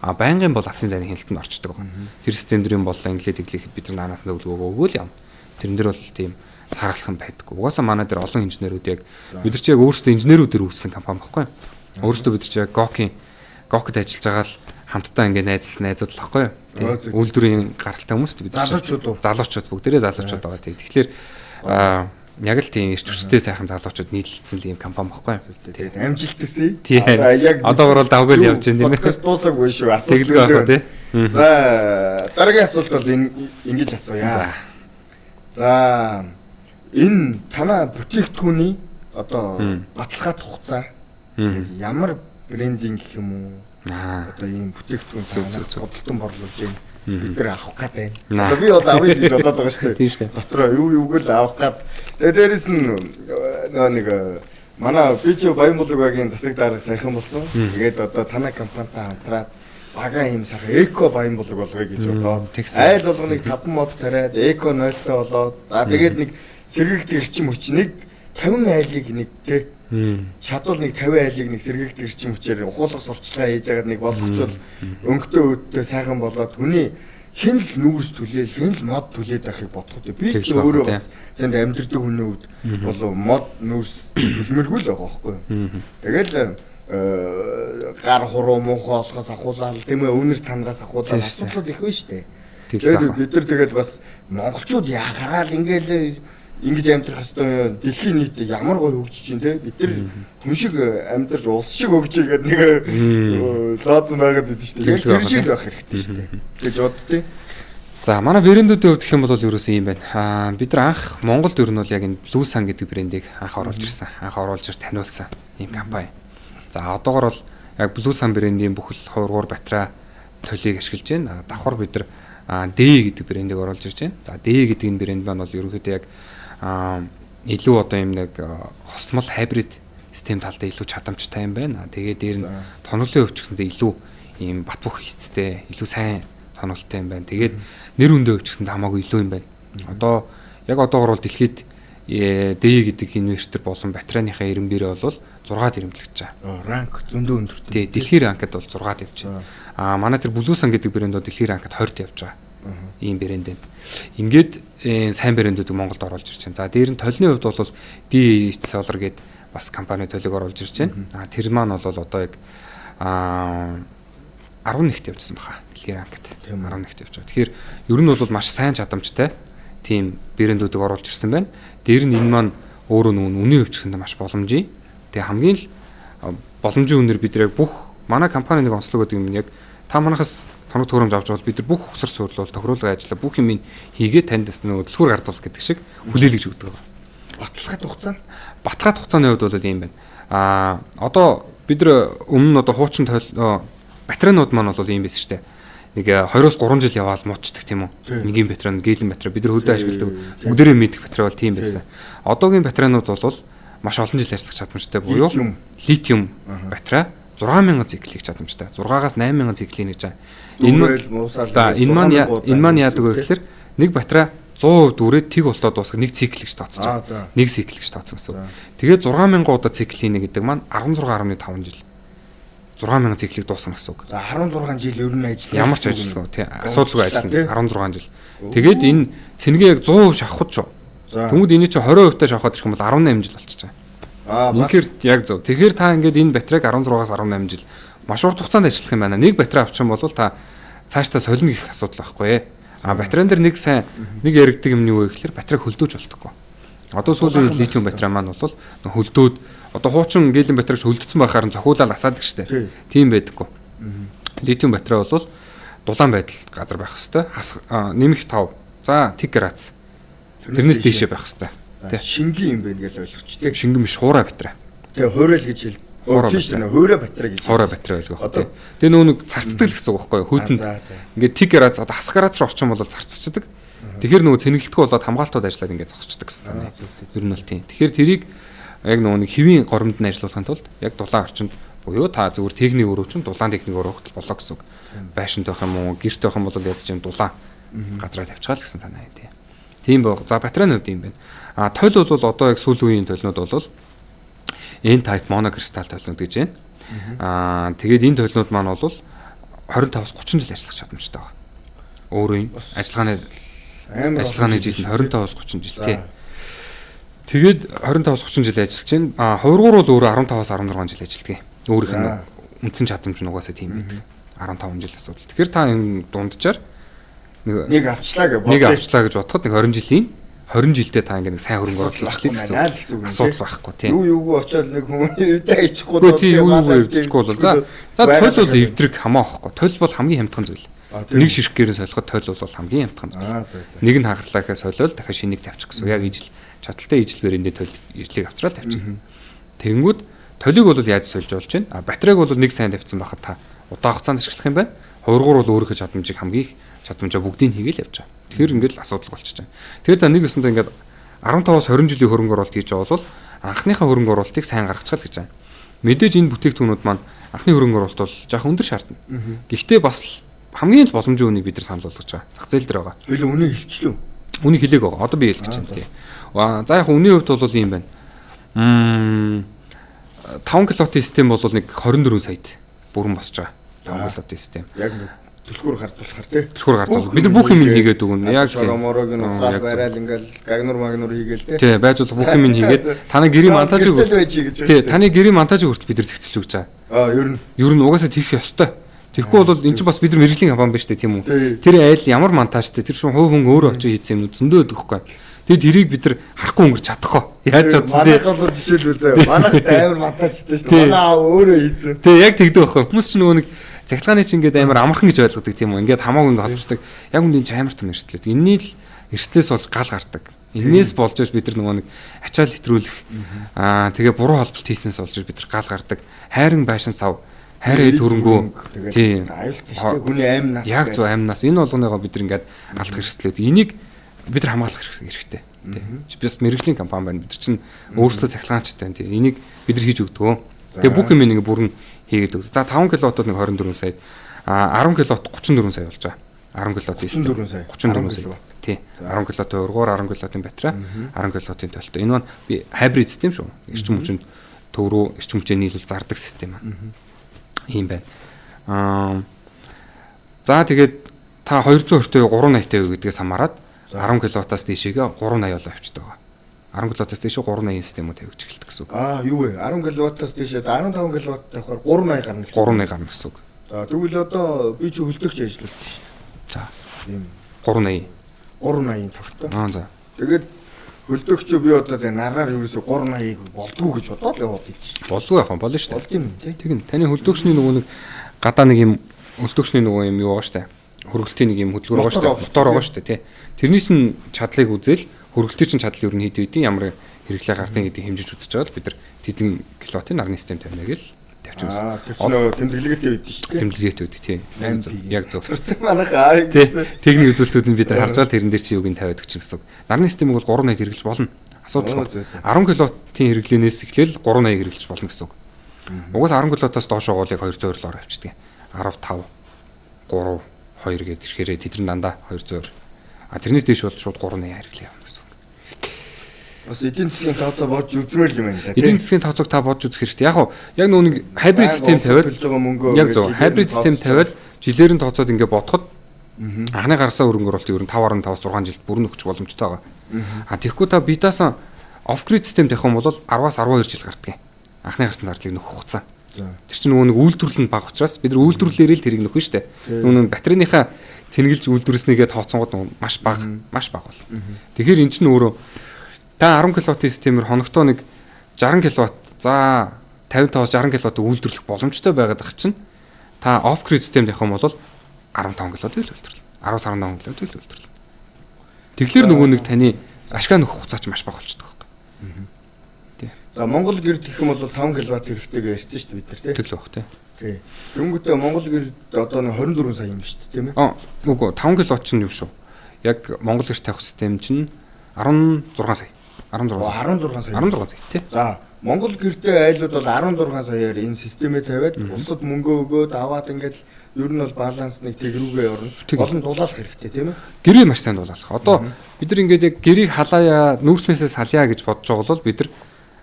А байнгын бол алсын зайны хяналтанд орчдөг. Тэр систем дээр юм бол англид тэглэхэд бид нар наанаас зөвлөгөө өгөөл явна. Тэрэн дээр бол тийм цааргалах юм байдаггүй. Угаасаа манай дээр олон инженерүүд яг бид нар чи яг өөрсдөө инженерүүдээр үүссэн компани баггүй. Өөрсдөө бид нар чи яг ГОК-д ажиллаж байгаа л хамтдаа ингээ найзууд л баггүй. Үйлдвэрийн гаралтай хүмүүс бид нар. Залуучууд уу? Залуучууд бүгдээрээ залуучууд байгаа. Тэгэхээр яг л тийм эрч хүчтэй сайхан залуучууд нийлэлцсэн л ийм компани баггүй. Тэгээд амжилт төсөй. Яг одоогор бол давгүй л явж байна тийм ээ. Подкаст дуусаагүй шүү. Асуулт байх тий. За дараагийн асуулт бол ингэж асууя. За энэ танаа бүтээгдэхүүний одоо баталгаат хугацаа тэгээд ямар брендинг гэх юм уу? Одоо ийм бүтээгдэхүүн зөв худалдан борлуулж байна. Бид нар авах гээд байна. Одоо би бол авъя гэж бодоод байгаа шүү дээ. Дотроо юуг л авах гээд. Тэгээ дээрэс нь нөгөө нэг манай би чи Баянбулаг багийн засаг дарга саяхан болсон. Тэгээд одоо танай компанитай хамтраад бага ийм сайхан эко Баянбулаг болгоё гэж бодоод айл болгоныг 5 мод тариад эко 0-тай болоод за тэгээд нэг сэргийгт эрчим хүч нэг 50 айлыг нэг тэ чадвал нэг 50 айлыг нэг сэргийгт эрчим хүчээр ухуулах сурчлагаа хийж байгаад нэг болгочвол өнгөтэй өөдтэй сайхан болоод хүний хэн л нүүрс түлээл хэн л мод түлээд байхыг бодох үү. Би ч өөрөө бас тэнд амьдардаг хүний хувьд бол мод нүүрс түлмэргүй л байгаа байхгүй. Тэгэл гар хуруу муухай болохоос ахуулаад тийм ээ үнэр тангаас ахуулаад асуудлууд их байна шүү дээ. Тэгээд бид нар тэгэл бас монголчууд яагараа л ингээл ингэж амьдрах хэвээр дэлхийн нийт ямар гоё хөгжиж чинь те бид нар хүн шиг амьдарч улс шиг хөгжиж гэдэг нэг лаазан байгаад идэв шүү дээ. Тэр шиг байх хэрэгтэй шүү дээ гэж боддتي. За манай брэндүүдийн хувьд гэх юм бол ерөөсөн юм байна. Бид нар анх Монголд ер нь бол яг энэ Blue Sun гэдэг брендийг анх оруулж ирсэн. Анх оруулж ир таниулсан ийм компани. За одоогор бол яг Blue Sun брендийн бүхэл хувиргуур батарей толийг ашиглаж байна. Давхар бид нар D гэдэг брендийг оруулж ирж байна. За D гэдэг энэ брэнд маань бол ерөнхийдөө яг илүү одоо юм нэг хосмол хайбрид систем талдаа илүү чадамжтай юм байна. Тэгээ дээр нь тоноглын хувьд ч гэсэндээ илүү ийм бат бөх хийцтэй, илүү сайн тоноглолтой юм байна. Тэгээд нэр хүндээ хувьд ч гэсэндээ хамаагүй илүү юм байна. Одоо яг одоогор бол дэлхийд D гэдэг инвертер болон батарейныхаа 92 бол 6-д ирэмтлэгдэж байгаа. Ранк зөндөө өндөртэй. Тий, дэлхийн ранкад бол 6-д явж байна. Аа манай тэр Blue Sun гэдэг брэнд бол дэлхийн ранкад 20-д явж байгаа. Ийм брэнд байна. Ингээд сайн брэндүүдийг Монголд оруулж ирж байна. За дээр нь толны хувьд бол DH Solar гээд бас компани толийг оруулж ирж байна. Аа тэр маань бол одоо яг 11-т явжсан баха. Дэлхийн ранкад 11-т явж байгаа. Тэгэхээр ер нь бол маш сайн чадамжтай тийм брэндүүдийг оруулж ирсэн байна. Дээр нь энэ маань өөрөө нүн үнийн хувьд ч гэсэндээ маш боломжийн. Тэгээ хамгийн л боломжийн үнээр бид яг бүх манай компани нэг онцлог гэдэг юм яг та манахаас тоног төхөөрөмж авч бол бид нар бүх ухсар суурлал тохируулгын ажлаа бүх юм хийгээ танд бас нэг төлхөр гардал гэдэг шиг хүлээлгэж өгдөг. Баталгаат хугацаа нь баталгаат хугацааны хувьд бол ийм байна. Одоо бид нар өмнө нь одоо хуучин батарейнууд маань бол ийм байсан шүү дээ. Нэг 2-3 жил яваал муучдаг тийм үү? Нэгийн батарей, гелэн батарей бид нар хөлдөө ашигладаг. Бүгдээрээ мэдэх батарей бол тийм байсан. Одоогийн батарейнууд бол маш олон жил ажиллах чадамжтай буюу литиум батарей 6000 циклийг чадамжтай. 6-аас 8000 циклийн гэж байгаа. Энэ маань яадаг вэ гэхээр нэг батарей 100% дүүрээд тэг болтоо дуусгах нэг цикл гэж тооцож байгаа. Нэг цикл гэж тооцсон гэсэн үг. Тэгээд 6000 удаа цикл хийнэ гэдэг маань 16.5 жил. 6000 циклийг дуусгана гэсэн үг. За 16 жил ер нь ажиллана. Ямар ч ажилгүй тий, асуудалгүй ажиллана 16 жил. Тэгээд энэ цэнгээ яг 100% шавхад шүү. Тэнгүүд энийг чи 20% та шавхад ирэх юм бол 18 жил болчихж байгаа. Үнэхээр яг зөв. Тэгэхээр та ингээд энэ батарейг 16-аас 18 жил маш урт хугацаанд ажиллах юм байна. Нэг батарей авчих юм бол та цаашдаа солино гэх асуудал байхгүй. А батарейн дээр нэг сайн нэг яригддаг юм нь юу вэ гэхээр батарейг хөлдөөж болтоггүй. Одоо сүүлийн литиум батарей маань бол хөлдөөд одоо хуучин гелийн батарейг хөлдсөн байхаар нь зохиулаад асаадаг штэ. Тийм байдаггүй. Литиум батарей бол дулаан байдал газар байх хэвээр. Нэмэх 5. За тэг градус. Тэрнээс дээшээ байх хэвээр. Тэ. Шингэн юм байна гэж ойлгоч тэ. Шингэн биш, хуурай батарей. Тэ, хуурай л гэж хэл. Тийм шүү дээ. Хуурай батарей гэж. Хуурай батарей ойлгох. Одоо тэгээ нөгөө нэг царцдаг л гэсэн үг байхгүй юу? Хүйтэнд ингээд тэг градус одоо хас градус руу очих юм бол царцчихдаг. Тэгэхээр нөгөө цэнгэлтгүй болоод хамгаалтууд ажиллаад ингээд зогсчдаг гэсэн санаа. Ер нь бол тийм. Тэгэхээр тэрийг яг нөгөө нэг хэвийн горимд нь ажиллуулахын тулд яг дулаан орчинд буюу та зүгээр техник өрөө чинь дулаан техник өрөө хөтөл болоо гэсэн үг. Байшинт байх юм уу, гэрт байх юм бол ядаж юм дулаан газраа тавьчихаа л гэсэн санаа тийм. Тийм баг. За батарейны хувьд юм байна. А толь бол одоо яг сүүлийн үеийн толнууд бол N-type monocrystal толнууд гэж байна. Аа тэгээд энэ толнууд маань бол 25-аас 30 жил ажиллах чадамжтай байгаа. Өөрөө ажиллагааны жил нь 25-аас 30 жил тий. Тэгээд 25-аас 30 жил ажиллаж байна. А хувиргуур бол өөрөө 15-аас 16 жил ажилладаг. Өөрийнх нь үндсэн чадамж нь угаасаа тийм байдаг. 15 жил асуудал. Тэгэхээр та энэ дунджаар нэг авчлаа гэж нэг авчлаа гэж бодоход нэг 20 жилийн 20 жилдээ та ингээ нэг сайн хөрөнгө оруулалт хийлээ гэсэн асуудал байхгүй тийм. Юу юугүй очиод нэг хүн эвдээ ичихгүй бол тийм юу юугүй эвдчихгүй бол за толь бол эвдрэг хамаа байхгүй. Толь бол хамгийн хямдхан зүйл. Нэг ширхгээр нь солиход толь бол хамгийн хямдхан зүйл. Нэг нь хагарлаа гэхээ солиод дахиад шинийг тавьчих гэсэн. Яг ижил чадaltaй ижил бэрэндээ толь ижлийг авчраад тавьчих. Тэгэнгүүт толийг бол яаж сольж болж байна? А батарейг бол нэг сайн тавьсан байхад та удаан хугацаанд ашиглах юм байна. Хувиргуур бол өөрийнхөө чадамжийг хамгийн их чадамжаа бүгдийг хийгээл явж байгаа. Тэгэхээр ингээд л асуудал болчихж байгаа. Тэгэхээр та нэг өсөндөө ингээд 15-аас 20 жилийн хөрөнгө оруулалт хийж байгаа бол анхныхаа хөрөнгө оруулалтыг сайн гаргачихал гэж байгаа. Мэдээж энэ бүтээгдэхүүнүүд маань анхны хөрөнгө оруулалт бол жоохон өндөр шаардна. Гэхдээ бас хамгийн л боломжийн үнийг бид нар санал болгож байгаа. Зах зээл дээр байгаа. Хоёул үнийг хэлчихлээ. Үнийг хэлээг байгаа. Одоо би хэлэх гэж байна тий. За яг үнийн хувьд бол ийм байна. 5 кВт систем бол нэг 24 саяд бүрэн босч байгаа. 5 кВт систем. Яг түлхүүр гардуулахар тий. Түлхүүр гардуул. Бид нар бүх юм хийгээд өгнө. Яг шороморог нь ухаал барайл ингээл гагнур магнур хийгээл тий. Тий, байж болох бүх юм хийгээд таны гэрийн монтажийг тий, таны гэрийн монтажийг хүртэл бид нар зэгцэлж өгч байгаа. Аа, ер нь. Ер нь угаасаа тийх ёстой. Тэгэхгүй бол эн чинь бас бид нар мэрэгжлийн компани биш үү тийм үү? Тэр айл ямар монтажтай тэр шун хувь хүн өөрөө очиж хийсэн юм зөндөө өгдөг хгүй. Тэгээд тэрийг бид нар харахгүй өнгөрч чадахгүй. Яаж чадсан тий. Манайх бол жишээлбэл заяа. Манайх амар монтажтай шүү дээ. Манай аав өөрөө хийсэн. Тий, яг тэгдэг байхгүй. Хүмүүс чинь нөгөө нэг цахилгааны чинь ингээд амар амархан гэж ойлгодог тийм үү? Ингээд хамаагүй ингээд холбочдаг. Яг үндэ энэ чинь амар том эрсдэл. Энэний л эрсдлээс болж гал гардаг. Энээс болж бид нар нөгөө нэг ачаал хэтрүүлэх аа тэгээ буруу холболт хийснээс болж бид нар гал гардаг. Хайран байшин сав хайраа хөрөнгөө тийм аюултай шүү дээ. Хүний амнаас яг зөв амнаас энэ болгоныгоо бид нар ингээд алдах эрсдлүүд. Энийг бид нар хамгаалах хэрэгтэй. Тийм. Бас мэрэгжлийн компани байна. Бид нар чинь өөрсдөө цахилгаанчтай байна. Тийм. Энийг бид нар хийж өгдөг. Тэгээ бүх юм нэг бүрэн хийгээд өгдөг. За 5 кВт нэг 24 сая. А 10 кВт 34 сая болж байгаа. 10 кВт 34 сая. 34 сая. Тий. 10 кВт ургуур, 10 кВт-ын батарей, 10 кВт-ын толтой. Энэ маань би хайбрид систем шүү. Эрчим хүчинд төв рүү эрчим хүчээ нийлүүл зардаг систем аа. Ийм байна. Аа за тэгээд та 220-тэй 380-тэй гэдгээс хамаарат 10 кВт-аас дээшээгээ 380 болоо авчдаг байгаа. 10 кВт-аас дээшээ 380 системүүд тавигдж эхэлдэг гэсэн үг. Аа юу вэ? 10 кВт-аас дээшээ 15 кВт тавихаар 380 гарна гэсэн. 380 гарна гэсэн үг. За тэгвэл одоо би чи хөлдөгч ажиллуулдаг шүү дээ. За. Тийм. 380. 380 тогтоо. Аа за. Тэгээд хөлдөгчөө би одоо тэгээ нараар ерөөсө 380-ыг болдгоо гэж бодоод яваад идэв шүү. Болдгоо яах вэ? Болно шүү дээ. Болд юм тий. Тэгнь. Таны хөлдөгчний нөгөө нэг гадаа нэг юм хөлдөгчний нөгөө юм юу байгаа шүү дээ. Хөргөлтийн нэг юм хөдөлгөөр байгаа шүү дээ. Мотор байгаа шүү дээ тий. Тэрний чинь чадлыг үзэл хөргөлтийн чинь чадал ер нь хэд үйдیں ямар хэрэглээ гардыг гэдгийг хэмжиж үзэж байгаа л бид нар тэдэн киловаттын нарны систем тавина гэл тавьчих гэсэн. Аа тэр чинь нөгөө тэмдэглэгээтэй үйдэн шүү дээ. Тэмдэглэгээтэй үйдэг тий. Яг зөв. Манайх аа гэсэн. Техник үзүүлэлтүүд нь бид нар харж байгаа тэрэн дээр чи юуг нь тавиад өгч гэсэн. Нарны системийг бол 380 хэрэглэж болно. Асуудалгүй. 10 киловаттын хэрэглээнээс эхлээл 380 хэрэглэж болно гэсэн үг. Угаас 10 киловаттаас доош бол яг 220 лоор авчдаг. 15 3 2 гээд ирэхээрээ тэд нар дандаа 220. А тэрнээс дээш бол шууд 380 хэрэглээ явна гэсэн үг. Бас эдийн засгийн тооцоо бодж үзмээр юм байна да. Эдийн засгийн тооцоог та бодж үзэх хэрэгтэй. Яг уу яг нөгөө нэг хайбрид систем тавиад яг зөв хайбрид систем тавиад жилээр нь тооцоод ингээ бодоход анхны гаргасан хөрөнгө оруулалт ер нь 5.5-аас 6 жилд бүрэн нөхчих боломжтой байгаа. А тэгэхгүй та бидаасан оф-грид систем тавих юм бол 10-аас 12 жил гардаг. Анхны гарсан зардлыг нөхөх хугацаа. Тэр чинь нөгөө нэг үйлдвэрлэл нь бага учраас бид нар үйлдвэрлэлээр л тэрийг нөхөн штэ. Нөгөө нэг батарейныхаа цэнгэлж үйлдвэрлэснийгээ тооцонгод маш бага, маш бага бол. Тэгэхээр эн чинь өөрөө та 10 кВт-ийн системээр хоногтоо нэг 60 кВт, за 55-аас 60 кВт үйлдвэрлэх боломжтой байгаад ах чинь та оф-грид систем тавих юм бол 15 кВт л үйлдвэрлэнэ. 10-15 кВт л үйлдвэрлэнэ. Тэгэхээр нөгөө нэг таны ашгаа нөхөх хугацаа ч маш бага болчихдог байхгүй. За Монгол гэрд гэх юм бол 5 кВт хэрэгтэй гэж ярьсан шүү дээ бид нар тий. Тэглээ бах тий. Тий. Тэнгүүтээ Монгол гэрд одоо 24 сая юм шүү дээ тийм ээ. Аа үгүй 5 кВт чинь юу шүү. Яг Монгол гэрт тавих систем чинь 16 сая. 16 сая. 16 сая. 16 сая тий. За Монгол гэртэй айлууд бол 16 саяар энэ системээ тавиад улсад мөнгө өгөөд аваад ингээд ер нь бол баланс нэг тэг рүүгээ орно. Гол нь дулаалах хэрэгтэй тийм ээ. Гэрээ маш сайн дулаалах. Одоо бид нар ингээд яг гэрийг халаая, нүүрснээсээ салъя гэж бодож байгаа бол бид нар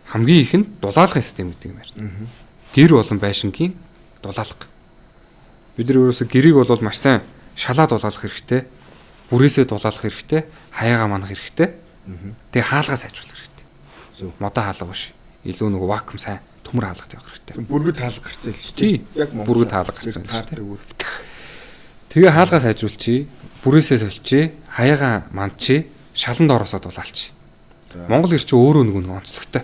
хамгийн их нь дулаалгын систем гэдэг юм байна. Гэр болон байшингийн дулаалга. Бид нар өөрөөсөө гэрийг бол маш сайн шалаа дулаалах хэрэгтэй, бүрээсээ дулаалах хэрэгтэй, хаяагаа манах хэрэгтэй. Тэгээ хаалгаа сайжруулах хэрэгтэй. Модоо хаалга биш. Илүү нөгөө вакуум сайн төмөр хаалга тавих хэрэгтэй. Бүргэд хаалга гарцсан л шүү дээ. Яг бүргэд хаалга гарцсан л шүү дээ. Тэгээ хаалгаа сайжруулчих, бүрээсээ сольчих, хаяагаа мандчих, шалан доороосоо дулаалчих. Монгол гэр чинь өөрөө нөгөө нэг онцлогтой.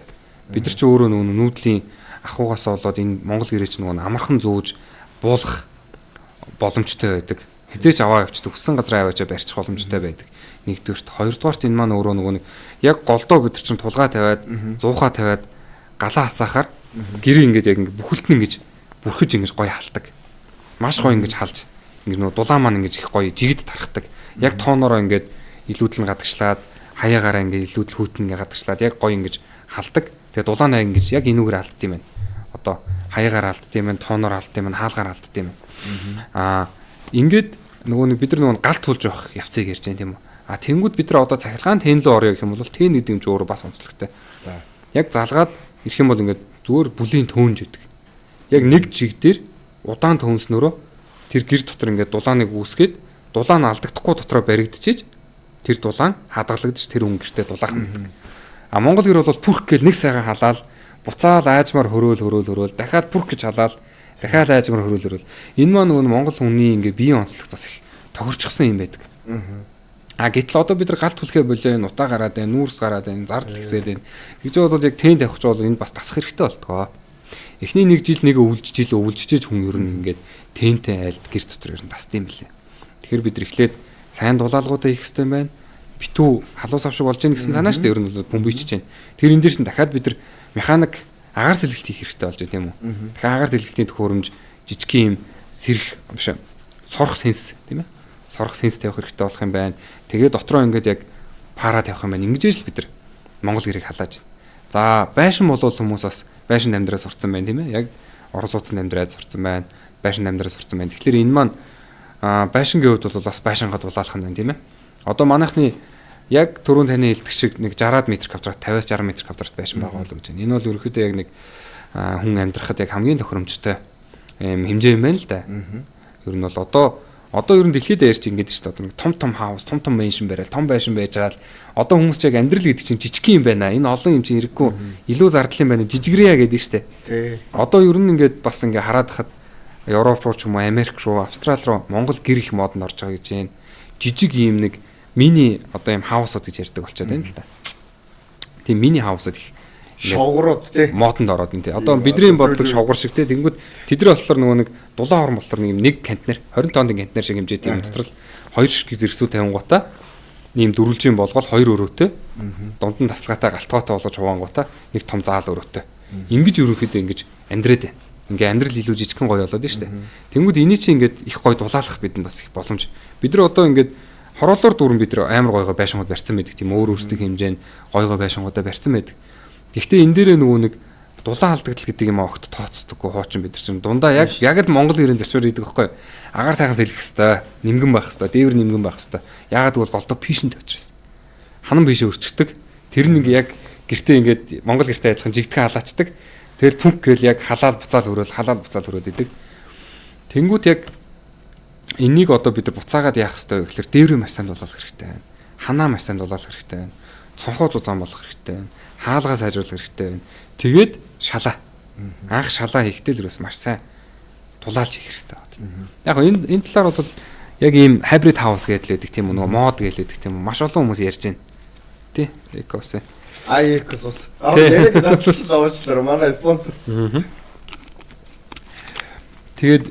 Бид нар чи өөрөө нөгөө нүүдлийн ахуйгаас болоод энэ Монгол гэрээ чи нөгөө амархан зөөж буулгах боломжтой байдаг. Хизээч аваа явчихдаг, хүссэн газараа аваачаа барьчих боломжтой байдаг. Нэгдүгээрт, хоёрдугаарт энэ маань өөрөө нөгөө нэг яг голдоо бид нар чинь тулгаа тавиад, зуухаа тавиад галаа хасаахаар гэрээ ингээд яг ингээд бүхэлд нь ингэж бүрхэж ингэж гоё халдаг. Маш гоё ингэж халж ингэж нөгөө дулаан маань ингэж их гоё жигд тархдаг. Яг тоонороо ингээд илүүдэл нь гадагшлаад, хаяагаараа ингээд илүүдэл хүүтэн ингээд гадагшлаад яг гоё ингэж халдаг. Тэгээ дулаан аяг ингэж яг энүүгээр алдд юм байна. Одоо хаягаар алдд юм байна, тооноор алдд юм байна, хаалгаар алдд юм байна. Аа ингээд нөгөө нэг бид нар нөгөө гал тулж явах явцыг ярьж байна тийм үү? А тэнгууд бид нар одоо цахилгаан тэн рүү орё гэх юм бол тэн гэдэг юм ч өөрөө бас онцлогтой. Яг залгаад ирэх юм бол ингээд зүгээр бүлийн төөнж өгдөг. Яг нэг жиг дээр удаан төөнснөрөө тэр гэр дотор ингээд дулааныг үүсгээд дулаан алдагдахгүй дотроо баригдчихэж тэр дулаан хадгалагдаж тэр хүн гэртээ дулаах юм. А Монгол гэр бол пүрх гэл нэг сайхан халаал буцаал аажмаар хөрөөл дахиад пүрх гэж халаал дахиад аажмаар хөрөөл. Энэ маань нөгөө Монгол хүний ингээ биеийн онцлогт бас их тохирчихсан юм байдаг. А гэтэл одоо бид нар гал түлхээ болоо, нутаа гараад байна, нүүрс гараад байна, зардал ихсээд байна. Гэж бодвол яг тэн тавих ч бол энэ бас дасах хэрэгтэй болтгоо. Эхний нэг жил нэг өвлж жил өвлжчихэж хүн ер нь ингээд тэнтэй айлд гэр дотор ер нь дасд юм билээ. Тэгэхээр бид нар эхлээд сайн дулаалгуудаа хийх хэрэгтэй юм байна. Битүү халуун сав шиг болж гин гэсэн санаа шүү дээ. Ер нь бол бөмбөйчж байна. Тэр энэ дээр чинь дахиад бид нар механик агаар сэлгэлт хийх хэрэгтэй болж байна тийм үү? Дахиад агаар сэлгэлтийн төхөөрөмж жижиг юм сэрэх биш сорох сенс тийм ээ. Сорох сенс тавих хэрэгтэй болох юм байна. Тэгээ дотроо ингээд яг пара тавих юм байна. Ингэж л бид нар Монгол гэрийг халааж байна. За байшин болвол хүмүүс бас байшинд амьдраа сурцсан байна тийм ээ. Яг орон сууцнд амьдраад сурцсан байна. Байшинд амьдраа сурцсан байна. Тэгэхээр энэ маань байшингийн хувьд бол бас байшингаа дулаалах нь байна тийм ээ. Одоо манайхны яг түрүүн таны хэлдэг шиг нэг 60 метр квадрат 50-аас 60 метр квадрат байшин байгаа болоо гэж байна. Энэ бол ерөнхийдөө яг нэг хүн амьдрахад яг хамгийн тохиромжтой юм хэмжээ юм байна л да. Ер нь бол одоо ер нь дэлхийд ярьж ингэж шүү дээ. Одоо нэг том хаус, том байшин барайл, том байшин байж байгаа л одоо хүмүүс ч яг амьдрал гэдэг чинь жижиг юм байна. Энэ олон юм чинь хэрэггүй илүү зардал юм байна. Жижигрээ гэдэг шүү дээ. Одоо ер нь ингээд бас ингээд хараад хахад Европ руу ч юм уу, Америк руу, Австрали руу Монгол гэр их модонд орж байгаа гэж байна. Жижиг ийм нэг мини одоо ийм хаусууд гэж ярьдаг болчиход байна л да. Тийм мини хаусууд их шовгорууд тий модонд ороод энэ тий. Одоо бидний боддог шовгор шиг тий. Тэнгүүд тэдний болохоор нөгөө нэг дулаан хорон болохоор нэг юм нэг контейнер 20 тонны контейнер шиг хэмжээтэй юм дотор л хоёр шиг зэрэгсүү тавингуудаа ийм дөрвөлжин болгоод хоёр өрөөтэй дунд нь тасалгаатай галтгоотой болгож хуваангуудаа нэг том заал өрөөтэй. Ингэж өрөөхөд ингэж амьдраад байна. Ингээ амьдрал илүү жижигхэн гоё болоод байна шүү дээ. Тэнгүүд эний чинь ингээд их гоё дулаалах бидэнд бас их боломж. Бид нар одоо ингээд хороолоор дүүрэн бид нар амар гойгоо байшингууд барьсан байдаг тийм өөр өөрсдийн хэмжээнд гойгоо байшингуудаа барьсан байдаг. Гэхдээ энэ дээрээ нөгөө нэг дулаан алдагдал гэдэг юм огт тооцдоггүй хуучин бид нар чинь дундаа яг л Монгол гэрийн зочвор хийдэг байхгүй. Агаар сайхан сэлэх хэвээр, нэмгэн байх хэвээр, дээвэр нэмгэн байх хэвээр. Яагаад гэвэл голдоо пишэнт учраас. Ханан пишээ өрчгдөг. Тэр нэг яг Гэртээ ингээд Монгол гэртээ адилхан жигтгэн халаачдаг. Тэгэл пүнк гээл яг халаал буцаал өрөөл халаал буцаал өрөөд идэг. Тэнгүүт яг энийг одоо бид нар буцаагаад яах ёстой вэ гэхээр дээврийн маш сайн дулаалах хэрэгтэй байна. Ханаа маш сайн дулаалах хэрэгтэй байна. Цонхоо зузаан болох хэрэгтэй байна. Хаалгаа сайжруулах хэрэгтэй байна. Тэгээд шалаа. Анх шалаа хийхдээ л юус маш сайн дулаалж хийх хэрэгтэй байна. Яг энэ талаар бол яг ийм hybrid house гэдэг л байдаг тийм үү, нөгөө мод гэдэг тийм үү, маш олон хүмүүс ярьж байна. Тий, Экос. Экос ус. Аа яг насалч лавчлаар манай спонсор. Тэгээд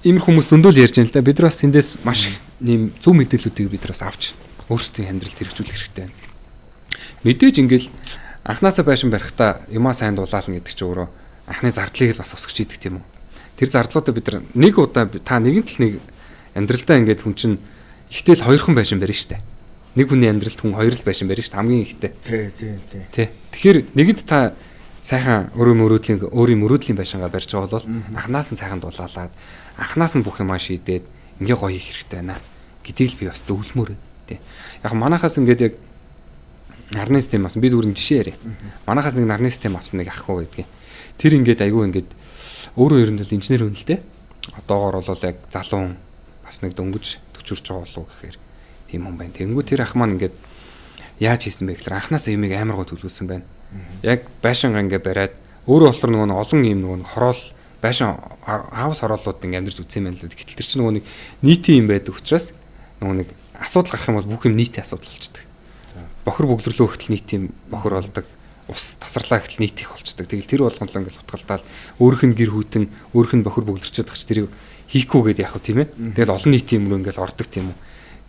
иймэрхүү хүмүүс зөндөл ярьж байна л да. Бид нар бас тэндээс маш их нэм зөв мэдээллүүдийг бид нар бас авч өөрсдийн амьдралд хэрэгжүүлэх хэрэгтэй байна. Мэдээж ингээл анханасаа байшин барихтаа юмаа сайн дулаална гэдэг чинь өөрөө анхны зардлыг л бас өсгөж идэг тийм үү. Тэр зардлуудаа бид нар нэг удаа та нэгэн тал нэг амьдралдаа ингээд хүн чинь ихтэй л хоёрхан байшин барина штэ. Нэг хүний амьдралд хүн хоёр л байшин барина штэ, хамгийн ихтэй. Тий. Тий. Тэгэхээр нэгэнт та сайхан өөрийн мөрөөдлийн байшингаа барьж байгаа бол анханаас нь сайхан дулаалаад анханаас нь бүх юмаа шийдээд ингээ гоё хийх хэрэгтэй байна гэдгийг л би бас зөвлөмөр байна. Тий. Яг манахаас ингээд яг нарны систем авсан. Би зүгээр нэг жишээ яриа. Манахаас нэг нарны систем авсан нэг ах хөө гэдгийг. Тэр ингээд айгүй ингээд өөрөө ер нь бол инженер хүн л дээ. Одоогор бол яг залуу бас нэг дөнгөж төчөрч байгаа болов уу гэхээр тийм хүн байна. Тэнгүү тэр ах маань ингээд яаж хийсэн бэ гэхээр анханасаа юмыг амар гоо төлөвлөсөн байна. Яг байшингаа ингээд бариад өөрөө болохоор нөгөө олон юм нөгөө хороол байшин хаус хороолууд ингээд амьдарч үзсэн юм байна л да. Гэтэл тэр чинь нөгөө нэг нийтийн юм байдаг учраас нөгөө нэг асуудал гарах юм бол бүх юм нийтийн асуудал болчдөг. Бохор бөглөрлөө хөтөл нийтийн бохор болдог. Ус тасарлаа гэтэл нийт их болчдөг. Тэгэл тэр болгонлоо ингээд утгалдаал өөрөх нь гэр хүйтэн, өөрөх нь бохор бөглөрчөөд тахч тэрийг хийхгүйгээд яах вэ тийм ээ. Тэгэл олон нийтийн юм руу ингээд ордог тийм үү.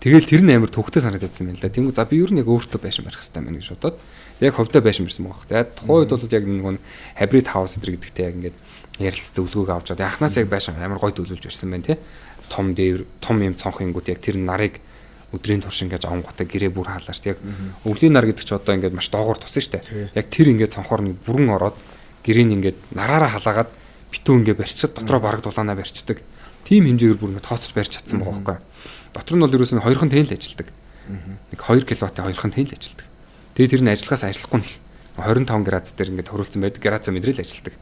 Тэгэл тэр нь амар төвхтэй санагдсан юм байна л да. Тэнгүү за би ер нь яг өөртөө байшин барих хэрэгтэй байна гэж бодоод яг ховдоо байшин барьсан байгаа хэрэг. Тухайн үед бол яг нэг hybrid house гэдэг гэдэгтэй яг ингээд ярилцсан зөвлөгөөг авч аваад анханаас яг байшин амар гой төлөвлөж барьсан байна тий. Том дээвэр, том юм цонхингууд яг тэр нарыг өдрийн турш ингээд авангуудаа гэрээ бүр хаалаа шүү. Яг өвлийн нар гэдэг чи одоо ингээд маш доогуур тусан шүү дээ. Яг тэр ингээд цонхоор нэг бүрэн ороод гэрээн ингээд нараараа халаагаад битүү ингээд барьчихад дотроо бараг дулаанаа барьчихдаг. Тийм хэмжээгээр бүр ингээд тооцож барьж чадсан байгаа байхгүй. Дотор нь бол ерөөс нь 2хан тэн л ажилдаг. Нэг 2 кВт-ийн 2хан тэн л ажилдаг. Тэгээ тэр нь ажиллахаас ажиллахгүй нэх 25 градус дээр ингээд хөрөлцөн байдаг. Градусаа мэдрэл ажилдаг.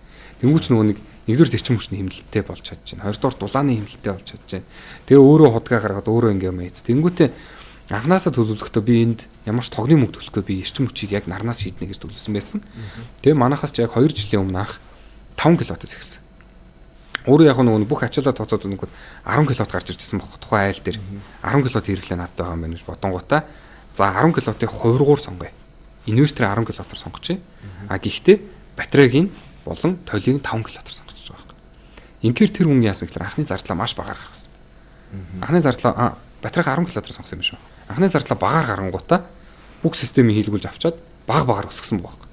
Тэнгүүч нөгөө нэг нэгдүгээр эрчим хүчний хэмнэлттэй болж чадчихна. Хоёрдугаар дулааны хэмнэлттэй болж чадчихна. Тэгээ өөрөө худгаа гаргаад өөрөө ингээд юм ийц. Тэнгүүтээ анханасаа төлөвлөхдөө би энд ямар ч тогны мөнгө төлөхгүй би эрчим хүчийг яг нарнаас шийднэ гэж төлөвлөсөн байсан. Тэгээ манахаас ч яг 2 жилийн өмнө анх 5 кВт-аас эхэлсэн. Өөрөө яг нөгөө бүх ачаалаа тооцоод өнгөд 10 кВт гарч иржсэн баг тухайн айл дээр 10 кВт хэрэглээ надад байгаа юм байна гэж бодонгуудаа за 10 кВт-ийн хувиргуур сонгоё. Инвертер 10 кВт-оор сонгочих. А гэхдээ батарейг нь болон толийг 5 кВт-оор сонгочих байгаа байхгүй. Инхээр тэр хүн яасан гэхээр анхны зардлаа маш багаар гаргасан. Анхны зардлаа батарейг 10 кВт-оор сонгосон юм шүү. Анхны зардлаа багаар гарангуудаа бүх системийг хийлгүүлж авчаад баг багаар өсгсөн байгаа байхгүй.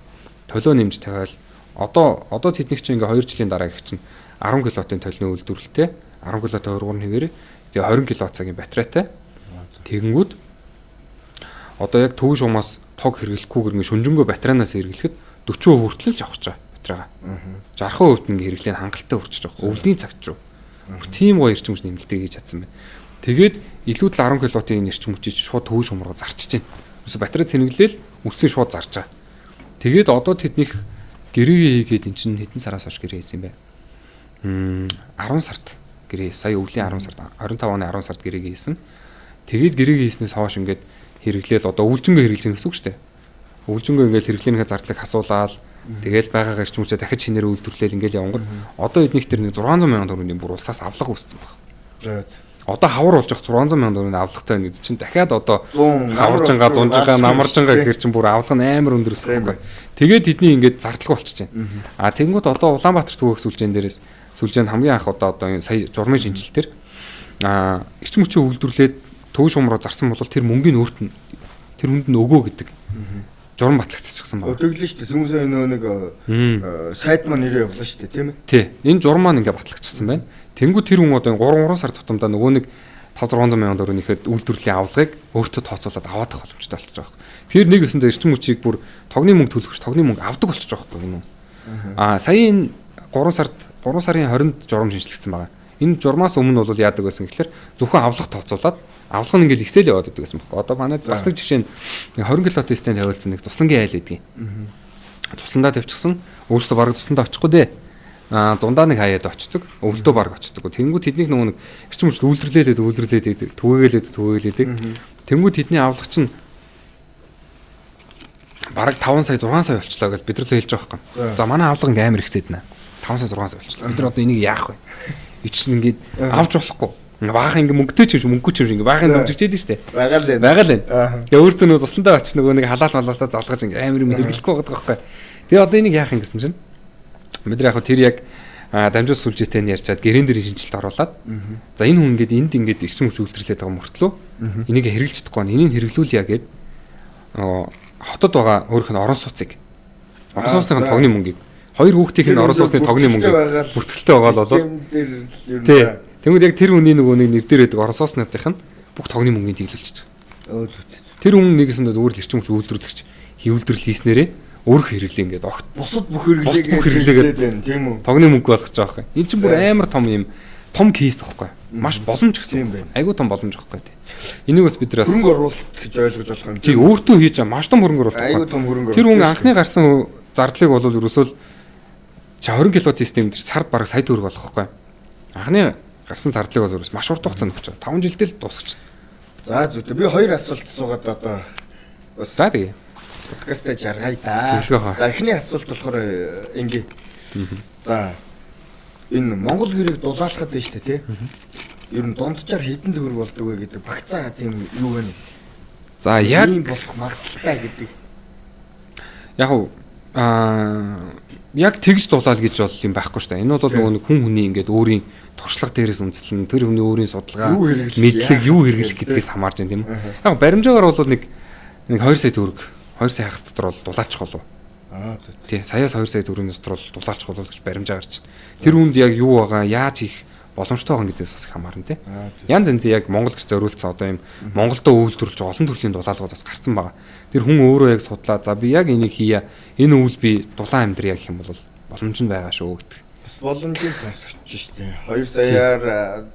Толио нэмж тавиал одоо тэдний чинь ингээ 2 жилийн дараа гэх чинь 10 кВт-ын толины үйлдвэрлэлтэй 10 кВт хувиргуур хэвээрээ тэгээ 20 кВт цагийн батарейтай. Тэгэнгүүт одоо яг төвш шумаас тог хэрэглэхгүйгээр ингээ шүнжэнгөө батарейнаас хэрэглэхэд 40% хүртэл л авах гэж байгаа батарейгаа. 60% ингээ хэрэглээ нь хангалттай хүрчиж байгаа. Өвлийн цагт ч. Бүр тийм гоё эрчим хүч нэмэлтийг хийж чадсан байна. Тэгээд илүү л 10 кВт-ийн эрчим хүчийг шууд төвш шум руу зарчиж байна. Өсө батарей цэнэглээл үлсээ шууд зарж байгаа. Тэгээд одоо тэднийх гэрээгээ хийгээд эн чинь хэдэн сараас хойш гэрээ хийсэн юм бэ? 10 сард гэрээ сая өвлийн 10 сард 25 оны 10 сард гэрээгээ хийсэн. Тэгээд гэрээгээ хийснээс хойш ингээд хэрэглээл одоо өвлжөнгөө хэрэглэж гин гэсэн үг шүү дээ. Өвлжөнгөө ингээд хэрэглээнийхээ зардлыг хасуулаад тэгэл байгаагаа эрчим хүчээ дахиж шинээр үйлдвэрлээл ингээд явангууд одоо эднийх тэр нэг 600 сая төгрөгийн бүр улсаас авлага үүссэн байна. Одоо хавар болж явах 600 сая төгрөгийн авлагатай байна гэдэг чинь дахиад одоо хаваржангаа, зунжангаа, намаржангаа гэхэр чинь бүр авлага нь амар өндөр өсөх байхгүй. Тэгээд тэдний ингээд зардлага болчихж байна. А тэгэнгүүт одоо Улаанбаатар түгээх сүлжээн дээрээс сүлжээнд хамгийн анх одоо энэ сая журмын шинжилэл дээр эрчим хүчээ үйлдвэрлээд төвш шум руу зарсан бол тэр мөнгөний өөрт нь тэр хүнд нь өгөө гэдэг журам батлагдчихсан байна. Тэглэн шүү дээ. Сүмсээ нөө нэг сайд маань нэрээ явлаа шүү дээ, тийм ээ. Тий. Энэ журам маань ингээ батлагдчихсан байна. Тэнгүү тэр хүн одоо 3 сар тутамдаа нөгөө нэг 5 600 мянган төгрөгнийхэд үйлдвэрлэлийн авлагыг өөртөө тооцоолоод аваад авах боломжтой болчихж байгаа юм. Тэр нэг өсөндөө эрчим хүчийг бүр тогны мөнгө төлөхөж тогны мөнгө авдаг болчихж байгаа байхгүй юу? Аа сая энэ 3 сарын 20-нд журам шинжлэгдсэн байгаа. Энэ журмаас өмнө бол яадаг байсан гэхээр зөвхөн авлага тооцоолоод авлага нь ингээл ихсэл яваад байдаг гэсэн бохоо. Одоо манайд бас нэг жишээ нь 20 кВт систем тавиулсан нэг туслангийн айл байдгийн. Цусландаа тавьчихсан. Өөрөөсөө бараг цусландаа очихгүй дээ. Зундаа нэг хаяад очдөг. Өвлдөө бараг очдөг. Тэнгүүд тэднийг нөгөө нэг эрчим хүч үйлдвэрлээд үйлдвэрлээд түгээгэлээд түгээгэлээд. Тэнгүүд тэдний авлага чинь бараг 5 сая 6 сая болчлоо гэж бид нар л хэлж байгаа байхгүй. За манай авлага ингээ амар ихсэд нэ. 5 сая 6 сая болчлоо. Бид нар одоо энийг яах вэ? Ичсэн ингээд авч болохгүй. Баахан ингээ мөнгөтэй ч юм шиг мөнгөгүй ч юм шиг ингээ баахан дэмжигчээд нь штэ. Байгаа л байна. Байгаа л байна. Тэгээ өөртөө нөгөө тусландаа очиж нөгөө нэг халаал малаалтаа залгаж ингээ амар юм хэрэглэхгүй байгаа байхгүй. Тэгээ одоо энийг яах юм гэсэн чинь бид нар яг тэр яг дамжуул сүлжээтэй нь ярьчаад гэрэн дээр шинжилэлт оруулаад за энэ хүн ингээд энд ингээд эрчим хүч үйлдвэрлээд байгаа мөртлөө энийг хэрэглэж чадахгүй байна. Энийг хэрэглүүлье гээд хотод байгаа өөрөх нь орон сууцыг орон сууцныхын тогны мөнгийг хоёр хүүхдийн орон сууцны тогны мөнгийг бүртгэлтэй байгаа л болол тий. Тэнгүүд яг тэр хүний нөгөө нэг нэр дээр байдаг орон сууцныхын нь бүх тогны мөнгийг дийлүүлчих. Тэр хүн нэгэсэндээ зүгээр л эрчим хүч үйлдвэрлэгч үйлдвэрлэл хийснээрээ өөрөх хэрэглээ ингээд огт бусад бүх хэрэглээгээд байна тийм үү? Тогны мөнгө болгож байгаа байхгүй. Энэ чинь бүр амар том юм том кейс байхгүй. Маш боломж гэсэн юм байна. Айгуу том боломж байхгүй тий. Энийг бас бид нар бас хөрөнгө оруулалт гэж ойлгож болох юм. Тий, өөртөө хийж байгаа маш том хөрөнгө оруулалт. Айгуу том хөрөнгө оруулалт. Тэр хүн анхны гарсан зардлыг бол ерөөсөө л 20 кВт систем дээр сард бараг сая төгрөг болох байхгүй. Анхны гарсан зардлыг бол ерөөс маш урт хугацаанд өгч байгаа. 5 жилдээ л дуусгаж. За зүйтэй. Би хоёр асуулт асуугаад одоо бас за тэгээ. Подкастаа жаргая да. За эхний асуулт болохоор ингээ. За энэ Монгол гэрийг дулаалахад байна шүү дээ тий. Ер нь дунджаар хэдэн төгрөг болдог вэ гэдэг багцаа тийм юу вэ? За яг ийм болох магадлалтай гэдэг. Яг яг тэгж дулаал гэж бол юм байхгүй шүү дээ. Энэ бол нөгөө нэг хүн хүний ингээд өөрийн туршлага дээрээс үндэслэн тэр хүний өөрийн судалгаа мэдлэг юу хэрэглэх гэдгээс хамаарч байна тийм үү. Яг баримжаагаар бол нэг 2 сая төгрөг 2 сая хагас дотор бол дулаалчих болов. Аа зөв. Тий, саяас 2 сая төгрөгийн дотор бол дулаалчих болов гэж баримжаа гарч байна. Тэр хүнд яг юу байгаа, яаж хийх боломжтой байгаа гэдгээс бас их хамаарна тий. Янз янзын яг Монгол гэр зориулсан одоо юм Монголдо үйлдвэрлэж олон төрлийн дулаалгууд бас гарсан байгаа. Тэр хүн өөрөө яг судлаа. За би яг энийг хийя. Энэ үйл би дулаан амьдрья гэх юм бол боломж нь байгаа шүү гэдэг. Бас боломжийн сонсогч шүү дээ. 2 саяар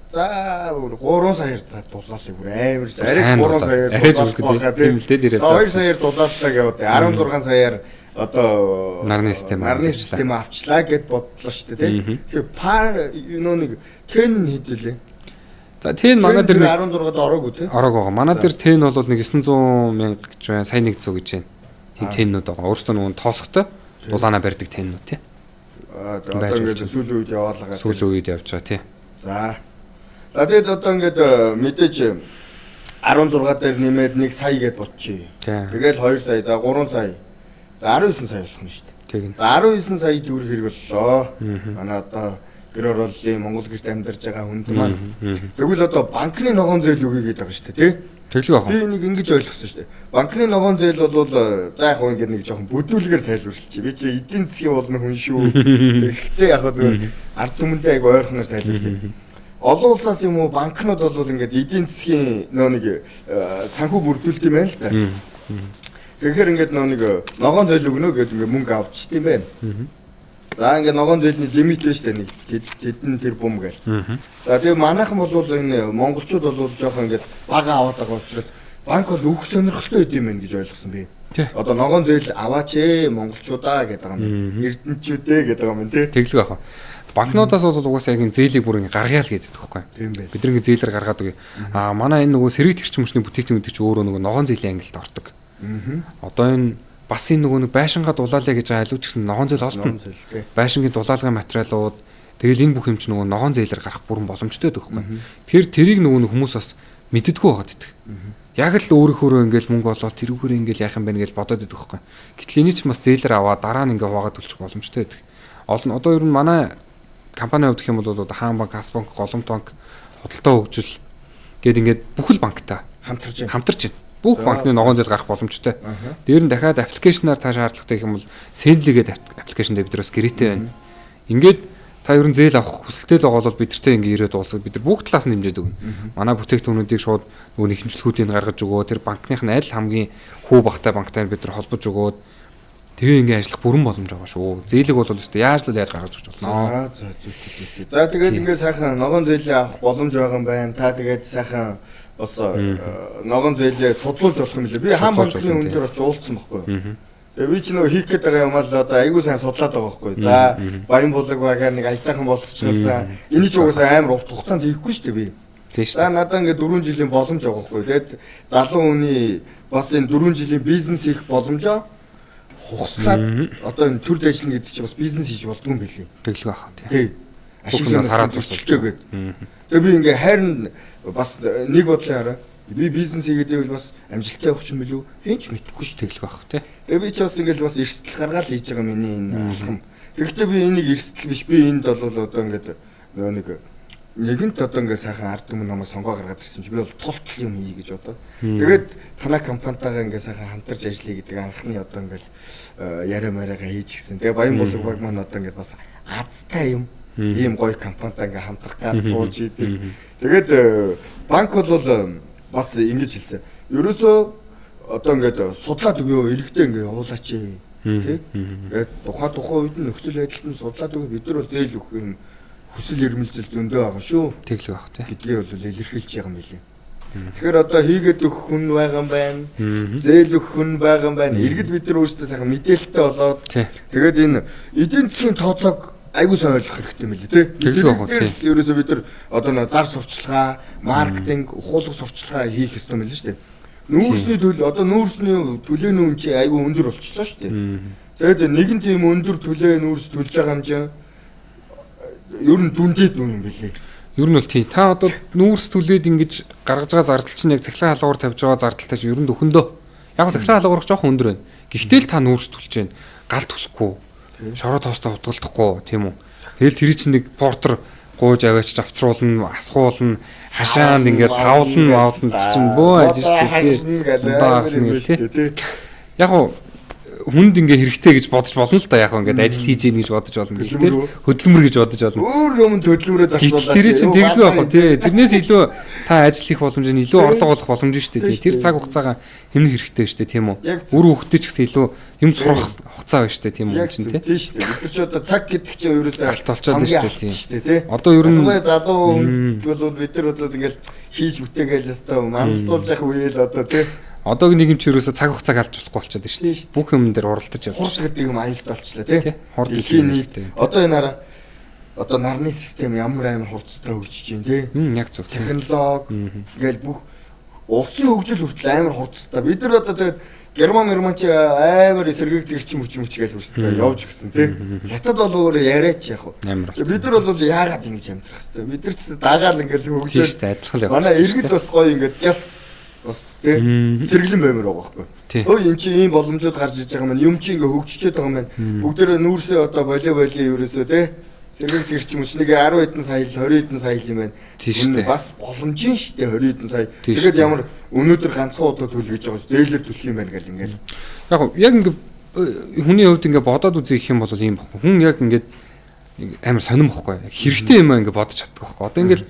за 3 саяар за дулаалыг бүр амар арай 3 саяар дулаалах тийм л дээ дээрээ. 2 саяар дулааллаа гэвээ 16 саяар одоо нарны систем авчлаа гэд бодлоо шүү дээ тийм. Тэгэхээр пар нөө нэг тен хэдүүлээ. За тен манай дээр 16-д ороогүй тийм. Ороог байгаа. Манай дээр тен бол нэг 900 мянга гэж байна. Сая 100 гэж байна. Тийм теннүүд байгаа. Өөрөөсөө нөгөө тоосготой дулаанаа барьдаг теннүүд тийм. Одоо ингээд сүүлийн үед яваалгаа. Сүүлийн үед явж байгаа тий. За. За тэгэд одоо ингээд мэдээж 16 дээр нэмээд 1 сая гэд бодчих. Тэгэл 2 сая, за 3 сая. За 19 сая болох нь шүү дээ. За 19 сая төгрөг хэрэг боллоо. Манай одоо гэр хорооллын Монгол гэрт амьдарч байгаа хүнд маань. Тэгвэл одоо банкны ногоон зээл өгье гэдэг байгаа шүү дээ тий. Тэглэг ах. Би энийг ингэж ойлгосон шүү дээ. Банкны ногоон зээл бол за яг хөө ингэ нэг жоохон бүдүүлгээр тайлбарлчих. Би чи эдийн засгийн болно хүн шүү. Тэгэхдээ яг хөө зүгээр ард түмэндээ айгу ойрхоноор тайлбарлая. Олон улсаас юм уу банкнууд бол ингээд эдийн засгийн нөө нэг санхүү бүрдүүлт юм байна л да. Тэгэхээр ингээд нөө нэг ногоон зээл өгнө гэдэг ингээд мөнгө авчт юм байна. За ингээд ногоон зээлний лимит байна шүү дээ нэг тэдэн тэр бум гээл. За тэгээ манайхан бол энэ монголчууд бол жоохон ингээд бага аваад байгаа учраас банк бол өгөх сонирхолтой байд юм байна гэж ойлгосон би. Одоо ногоон зээл аваач ээ монголчуудаа гэдэг юм. Эрдэнчүүдээ гэдэг юм тий. Тэглэг ах. Банкнуудаас бол угаасаа яг энэ зээлийг бүр ингэ гаргая л гэдэг байхгүй. Бид нар ингэ зээлэр гаргаад өгье. Аа манай энэ нөгөө сэргийт эрчим хүчний бүтээгдэхүүн гэдэг чинь өөрөө нөгөө ногоон зээлийн ангилалд ордог. Одоо энэ бас энэ нөгөө нэг байшингаа дулаалаа гэж байгаа аливч гэсэн ногоон зээл олдно. Байшингийн дулаалгын материалууд тэгэл энэ бүх юм чинь нөгөө ногоон зээлээр гарах бүрэн боломжтой байдаг байхгүй. Тэгэхээр тэрийг нөгөө нэг хүмүүс бас мэддэггүй байгаад идэх. Яг л өөрөөхөөрөө ингээл мөнгө олоод тэрүүгээр ингээл яах юм бэ гэж бодоод идэх байхгүй. Гэтэл энийг ч бас зээлээр аваад дараа нь ингээ хуваагаад төлчих боломжтой байдаг. Олон одоо ер нь манай компани хувьд гэх юм бол одоо Хаан банк, Хас банк, Голомт банк, худалдаа хөгжил гээд ингээд бүхэл банктай хамтарч байна. Бүх банкны ногоон зээл гарах боломжтой. Дээр нь дахиад аппликейшнаар та шаардлагатай гэх юм бол Sendly гэдэг аппликейшн дээр бид нар бас гэрээтэй байна. Ингээд та ер нь зээл авах хүсэлтэй л байгаа бол бид нартэй ингээ ирээд уулзах бид нар бүх талаас нь дэмжиж өгнө. Манай бүтээгдэхүүнүүдийг шууд нөгөө нэхэмжлэхүүдийг гаргаж өгөө. Тэр банкных нь аль хамгийн хүү багтай банктай бид нар холбож өгөөд тэгээ ингээ ажиллах бүрэн боломж байгаа шүү. Зээлэг бол өстой яаж л яаж гаргаж өгч болно. За зөв. За тэгээд ингээ сайхан ногоон зээлээ авах боломж байгаа юм байна. Та тэгээд сайхан бас ногоон зээлээ судлуулж болох юм лээ. Би Хаан банкны хүн дээр очиж уулзсан байхгүй юу? Тэгээ би ч нөгөө хийх гээд байгаа юм аа л одоо айгүй сайн судлаад байгаа байхгүй. За Баян булаг багаар нэг аятайхан болгочихсон. Эний ч угаасаа амар урт хугацаанд хийхгүй шүү дээ би. За надаа ингээд 4 жилийн боломж байгаа байхгүй. Тэгээд залуу хүний бас энэ 4 жилийн бизнес хийх боломжоо хугацлаад одоо энэ төр дайчлна гэдэг чинь бас бизнес хийж болдгүй юм билий. Тэглэг баха тий. Ашиг хараад зөрчилтэй гээд. Тэгээ би ингээ хайрн бас нэг бодлоо хараа. Би бизнес хийгээд байвал бас амжилттай явах юм билүү? Хэн ч мэдэхгүй шүү тэглэх байх тий. Тэгээ би ч бас ингээл бас эрсдэл гаргаал хийж байгаа миний энэ алхам. Тэгэхдээ би энийг эрсдэл биш, би энд бол одоо ингээд нөгөө нэг нэгэнт одоо ингээд сайхан ард түмэн намайг сонгоо гаргаад ирсэн чи би бол тултал юм хий гэж бодоод. Тэгээд танай компанитайгаа ингээд сайхан хамтарч ажиллая гэдэг анхны одоо ингээд яриа мариагаа хийж гисэн. Тэгээ Баян булаг баг маань одоо ингээд бас азтай юм. Ийм гоё компанитай ингээд хамтрах гад сууж идэг. Тэгээд банк бол бас ингэж хэлсэн. Ерөөсөө одоо ингээд судлаад өгөө, эрэгтэй ингээд явуулаач тий. Тэгээд тухайн үед нь нөхцөл байдалд нь судлаад өгөө, бид нар бол зээл өгөх юм хүсэл эрмэлзэл зөндөө байгаа шүү. Тэглэг байх тий. Гэдгийг бол илэрхийлж байгаа юм билээ. Тэгэхээр одоо хийгээд өгөх хүн байгаа юм байна. Зээл өгөх хүн байгаа юм байна. Иргэд бид нар өөрсдөө сайхан мэдээлэлтэй болоод тэгээд энэ эдийн засгийн тооцоог айгуу сайн ойлгох хэрэгтэй юм билээ тий. Тэр ерөөсөө бид нар одоо нэг зар сурчлагаа, маркетинг, ухуулга сурчлагаа хийх ёстой юм билээ шүү дээ. Нүүрсний төл одоо нүүрсний төлөөний үн чи айгуу өндөр болчихлоо шүү дээ. Тэгээд нэгэн тийм өндөр төлөө нүүрс төлж байгаа юм чинь ер нь дүндээ дүн юм билээ. Ер нь бол тий. Та одоо нүүрс төлөөд ингэж гаргаж байгаа зардал чинь яг цахилгаан халуугаар тавьж байгаа зардалтай чинь ер нь дөхөндөө. Яг цахилгаан халуугаар жоохон өндөр байна. Гэхдээ л та нүүрс төлж байна. Гал төлөхгүй. Шороо тоостой худгалдахгүй тийм үү. Тэгэл тэр чинь нэг портер гууж аваачиж авцруулна, асгуулна, хашаанд ингээд савлна, маавлна чинь бөө ажиж шүү дээ. Яг уу хүнд ингээ хэрэгтэй гэж бодож болно л да, яг ингээд ажил хийж ийн гэж бодож болно. Гэхдээ хөдөлмөр гэж бодож болно. Өөр юм хөдөлмөрөө зарцуулаад. Тэр чинь тэглгүй байх уу тий. Тэрнээс илүү та ажил хийх боломж нь илүү орлого олох боломж шүү дээ. Тэр цаг хугацаагаа хэмнэх хэрэгтэй шүү дээ, тийм үү? Үр хөвгтэй ч гэсэн илүү юм сурах хугацаа байна шүү дээ, тийм үү чинь тий. Тийм шүү дээ. Бид нар ч одоо цаг гэдэг чинь ерөөсөө алт болчиход байна шүү дээ, тий. Одоо ер нь залуу хүн бол бид нар одоо ингээл хийж бүтээгээл ёстой маналцуулж явах үеэл одоо тий. Одоо нэг юм чи ерөөсөө цаг хугацааг алдж болохгүй болчиход байна шүү дээ. Бүх юм дээр уралдаж явж. Хурд гэдэг юм аюултай болчлаа тий. Хурд дэлхийн нийт. Одоо энэ хараа одоо нарны систем ямар амар хурцтай хөгжиж байна тий. Яг зөв. Технологи ингээл бүх улсын хөгжил хүртэл амар хурцтай. Бид нар одоо тэгээд Герман чи амар сэргээгдэх эрчим хүч мөч гэж үрстэй явж гисэн тий. Хятад бол өөр яриач яах вэ? Бид нар бол яагаад ингэж амьдрах хэвтэй? Бид нар ч дагаал ингээл хөгжиж шүү дээ. Адилхан л явах. Манай иргэд бас гоё ингээд яс бас тий сэргэлэн баймар байгаа байхгүй. Өө эн чи ийм боломжууд гарч иж байгаа маань юм чи ингээ хөгжчөөд байгаа маань бүгдээрээ нүүрсээ одоо болио ерөөсөө тий сэргээгдэх эрчим хүч нэг 10 хэдэн сая 20 хэдэн сая юм байна. Тийм. Бас боломжийн шүү дээ 20 хэдэн сая. Тэгээд ямар өнөөдөр ганцхан удаа төлөх гэж байгаа юм. Зээлэр төлөх юм байна гэл ингээл. Яг яг ингээ хүний хувьд ингээ бодоод үзэх юм бол ийм баггүй. Хүн яг ингээд амар сонирм бохгүй. Хэрэгтэй юм аа ингээ бодож чаддаг байхгүй. Одоо ингээл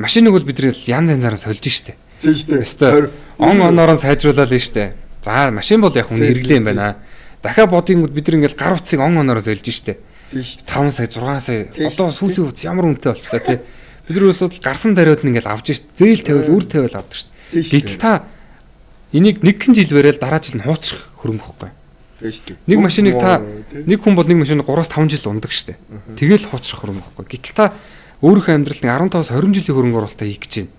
машиныг бол бид нар янз янзаараа сольж штэ. Тийм штэ. Он оноор нь сайжруулаад л штэ. За машин бол яг хүн хэрэглээ юм байна. Дахиад бодингууд бид нар ингээл гар утсыг он оноор сольж штэ. 5 сая 6 сая одоо сүүлийн утас ямар үнэтэй болчихлоо тий. Бид нар өсөд гарсан тариуд нь ингээл авч штэ. Зээл тавиал үр тавиал авдаг штэ. Гэтэл та энийг нэгэн жил барайл дараа жил нь хуучих хөрөнгө хөхгүй. Тийм штэ. Нэг машиныг та нэг хүн бол нэг машиныг 3-5 жил ундаг штэ. Тэгэл хуучих хөрөнгө хөхгүй. Гэтэл та өөрийнхөө амьдралд 15-аас 20 жилийн хөрөнгө оруулалтаа хийх гэж байна.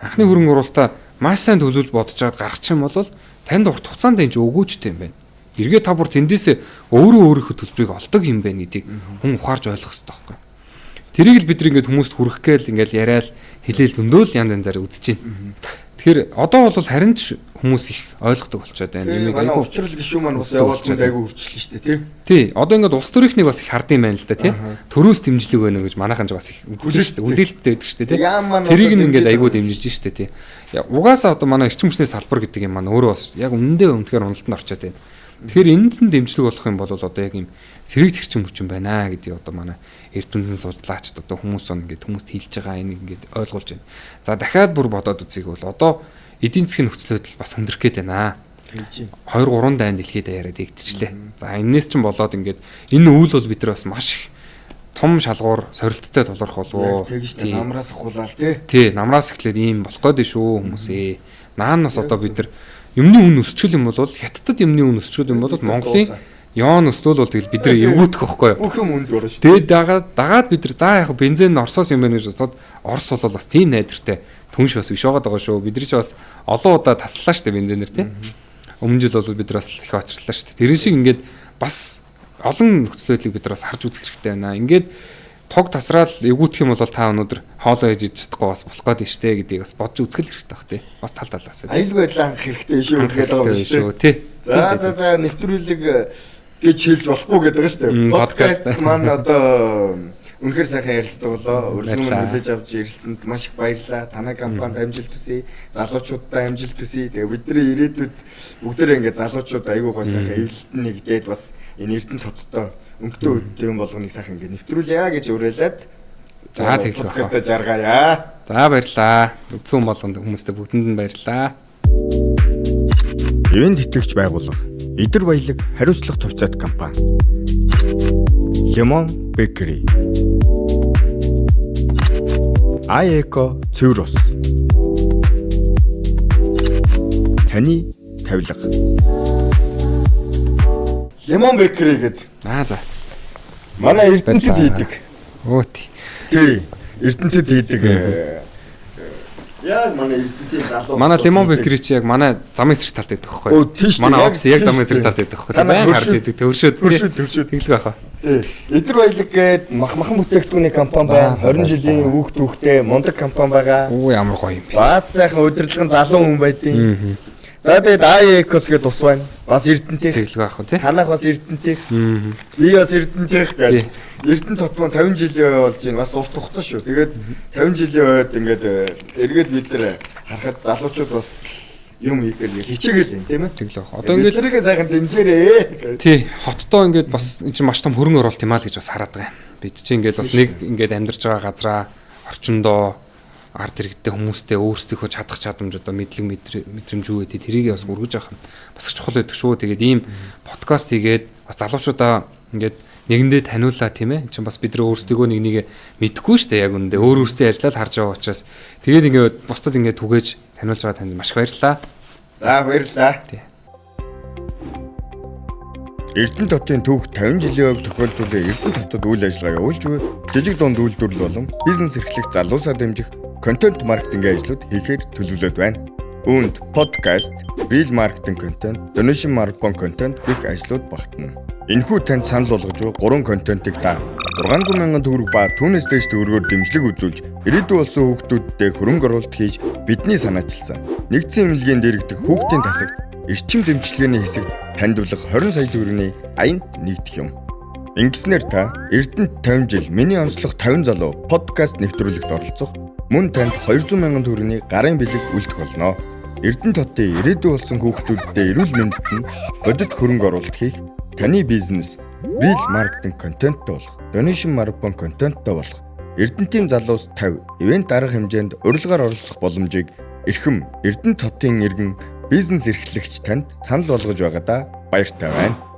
Анхны хөрөнгө оруулалтаа маш сайн төлөвлөж бодож чад гаргачих юм бол танд урт хугацаанд энэ ч өгөөжтэй юм байна. Эргээ та бүр тэндээсээ өөрөө өөрийнхөө төлбөрийг олдог юм байна гэдгийг хүн ухаарж ойлгох хэрэгтэй байхгүй. Тэрийг л бид нар ингээд хүмүүст хүргэх гээл ингээд яриад хэлээл зөндөөл янз янзаар үзэж байна. Тэгэхээр одоо бол харин ч хүмүүс их ойлгодог болчиход байна. Юмыг айгүй учрал гişүү маань бас явуулж айгүй хөрчлөө шүү дээ тий. Тий. Одоо ингээд улс төрийнхнийг бас их хардсан юм байна л да тий. Төрөөс дэмжлэг байна уу гэж манайхан ч бас их үздэг шүү дээ. Хүлээлттэй байдаг шүү дээ тий. Тэрийг нь ингээд айгүй дэмжиж шүү дээ тий. Угаасаа одоо манай эрчим хүчний салбар гэдэг юм маань өөрөө бас яг үнэндээ үнэхээр уналтанд орчоод байна. Тэгэхээр энд нь дэмжлэг болох юм бол одоо яг юм сэргийгдэх эрчим хүч юм байна гэдгийг одоо манай эрдэмтэн судлаачд одоо хүмүүс он ингээд хүмүүст хэлж байгаа энийг ингээд ойлгуулж байна. За дахиад бүр бодоод үзье бол одоо эдийн засгийн нөхцөл байдал бас хүндрэх гээд байна. 2 3 дайн дэлхийд даяараа дэгдчихлээ. За энээс ч болоод ингээд энэ үйл бол бид нар бас маш их том шалгуур сорилттой тулгарх болов. Тэгж шүү дээ. Намраас ахуулаад тий. Тий, намраас эхлээд ийм болох гээд шүү хүмүүсээ. Наан бас одоо бид нар юмны үн өсчөл юм бол хятадд юмны үн өсчөл юм бол Монголын Йон өсвөл бол тэгэл бид нар эвгүүтэх байхгүй юу? Бүх юм үнд орно шүү. Тэгээд дагаад бид нар за яг бензин нь Оросоос юм байна гэж бодоод Орос бол бас тийм найдвартай түнш бас биш байгаа даа шүү. Бид нар ч бас олон удаа таслаа шүү дээ бензинээр тий. Өмнө жил бол бид нар бас их очрлаа шүү дээ. Тэрэн шиг ингээд бас олон нөхцөл байдлыг бид нар бас харж үзэх хэрэгтэй байна. Ингээд тог тасраал эвгүүтэх юм бол та өнөөдөр хоолоо хийж идэх чадахгүй бас болох гээд штэ гэдгийг бас бодж үзэх хэрэгтэй байх тий. Бас тал талаас. Аюулгүй байдлаа анх хэрэгтэй шүү гэдэг байгаа юм шүү тий. За за за нэвтрүүлэг гэж хэлж болохгүй гэдэг нь шүү дээ. Подкаст маань одоо үнэхээр сайхан ярилцдаг болоо. Урилгын маань хүлээж авч ярилцсанд маш их баярлалаа. Танай компанид амжилт хүсье. Залуучуудаа амжилт хүсье. Тэгээ бидний ирээдүйд бүгдээрээ ингээд залуучууд айгүй гоо сайхан эвлэлт нэгдээд бас энэ Эрдэнэ хоттой өнгөтэй өдтэй юм болгоныг сайхан ингээд нэвтрүүлье гэж уриалаад за тэглэх подкастаа жаргаая. За баярлалаа. Үдсэн болгонд хүмүүстээ бүгдэнд нь баярлалаа. Ивент итгэгч байгууллага Идэр баялаг хариуцлага тувцаат компани. Lemon Bakery. iEco цэвэр ус. Таны тавилга. Lemon Bakery гэдэг. Аа за. Манай Эрдэнэтэд хийдэг. Өө тий. Тий. Эрдэнэтэд хийдэг. Яг манай Эрдэнэтийн залуу. Манай Lemon Bakery чи яг манай замын эсрэг талд байдаг байхгүй. Манай офис яг замын эсрэг талд байдаг байхгүй. Баян харж идэг. Төвшөөд. Тэглэг байхаа. Тий. Идэр баялаг гээд мах махан бүтээгдэхүүний компани байна. 20 жилийн хүүхд түүхтэй мундаг компани байгаа. Оо ямар гоё юм бэ. Бас сайхан удирдлагын залуу хүн байдیں۔ За тэгээд iEcos гээд ус байна. Бас Эрдэнэтийнх. Тэглэг байх уу тий. Танах бас Эрдэнэтийнх. Би бас Эрдэнэтийнх гээд. Эрдэнэ тот маань 50 жилийн ой болж байна. Бас урт хугацаа шүү. Тэгээд 50 жилийн ойд ингээд эргээд бид нар харахад залуучууд бас юм хийх гээл хичээгээл юм тийм ээ. Тэглэг байх. Одоо ингээд тэрийг сайхан дэмжээрээ. Тий. Хотдоо ингээд бас эн чинь маш том хөрөнгө оруулалт юм аа л гэж бас хараад байгаа юм. Бид чинь ингээд бас нэг ингээд амьдарч байгаа газраа орчиндоо ард иргэдтэй хүмүүстэй өөрсдийнхөө чадах чадамж одоо мэдлэг мэдрэмж юу гэдэг тэрийг бас өргөж авах нь бас чухал байдаг шүү. Тэгээд ийм подкаст хийгээд бас залуучуудаа ингээд нэгэндээ таниулаа тийм ээ. Чин бас бид нар өөрсдийгөө нэг нэгэ мэдэхгүй шүү дээ яг үүндээ. Өөр өөрсдөө ажиллаад харж байгаа учраас тэгээд ингээд бусдад ингээд түгээж таниулж байгаа танд маш их баярлалаа. За баярлалаа. Тий. Эрдэнэ хотын түүх 50 жилийн хувь тохиолдуулын Эрдэнэ хотод үйл ажиллагаа явуулж буй жижиг дунд үйлдвэрлэл болон бизнес эрхлэх залуусаа дэмжих контент маркетингийн ажлууд хийхээр төлөвлөд байна. Үүнд подкаст, reel маркетинг контент, donation marathon контент гэх ажлууд багтана. Энэхүү танд санал болгож буй 3 контентыг та 600 мянган төгрөг ба түүнээс дээш төгрөгөөр дэмжлэг үзүүлж ирээдүй болсон хүүхдүүддээ хөрөнгө оруулалт хийж бидний санаачилсан нэгдсэн эмнэлгийн дэрэгдэх хүүхдийн тасагт эрчим дэмжлэгээний хэсэгт тандвлах 20 сая төгрөгийн аянд нэгдэх юм. Ингэснээр та Эрдэнэт 50 жил миний онцлог 50 залуу подкаст нэвтрүүлэгт оролцох мөн танд 200 мянган төгрөгийн гарын бэлэг үлдэх болно. Эрдэнэ хотын ирээдүй болсон хүүхдүүддээ эрүүл мэндэд нь бодит хөрөнгө оруулалт хийх, таны бизнес reel маркетинг контенттой болох, donation marathon контенттой болох, Эрдэнэтийн залуус 50 ивент арга хэмжээнд урилгаар оролцох боломжийг эрхэм Эрдэнэт хотын иргэн бизнес эрхлэгч танд санал болгож байгаадаа баяртай байна.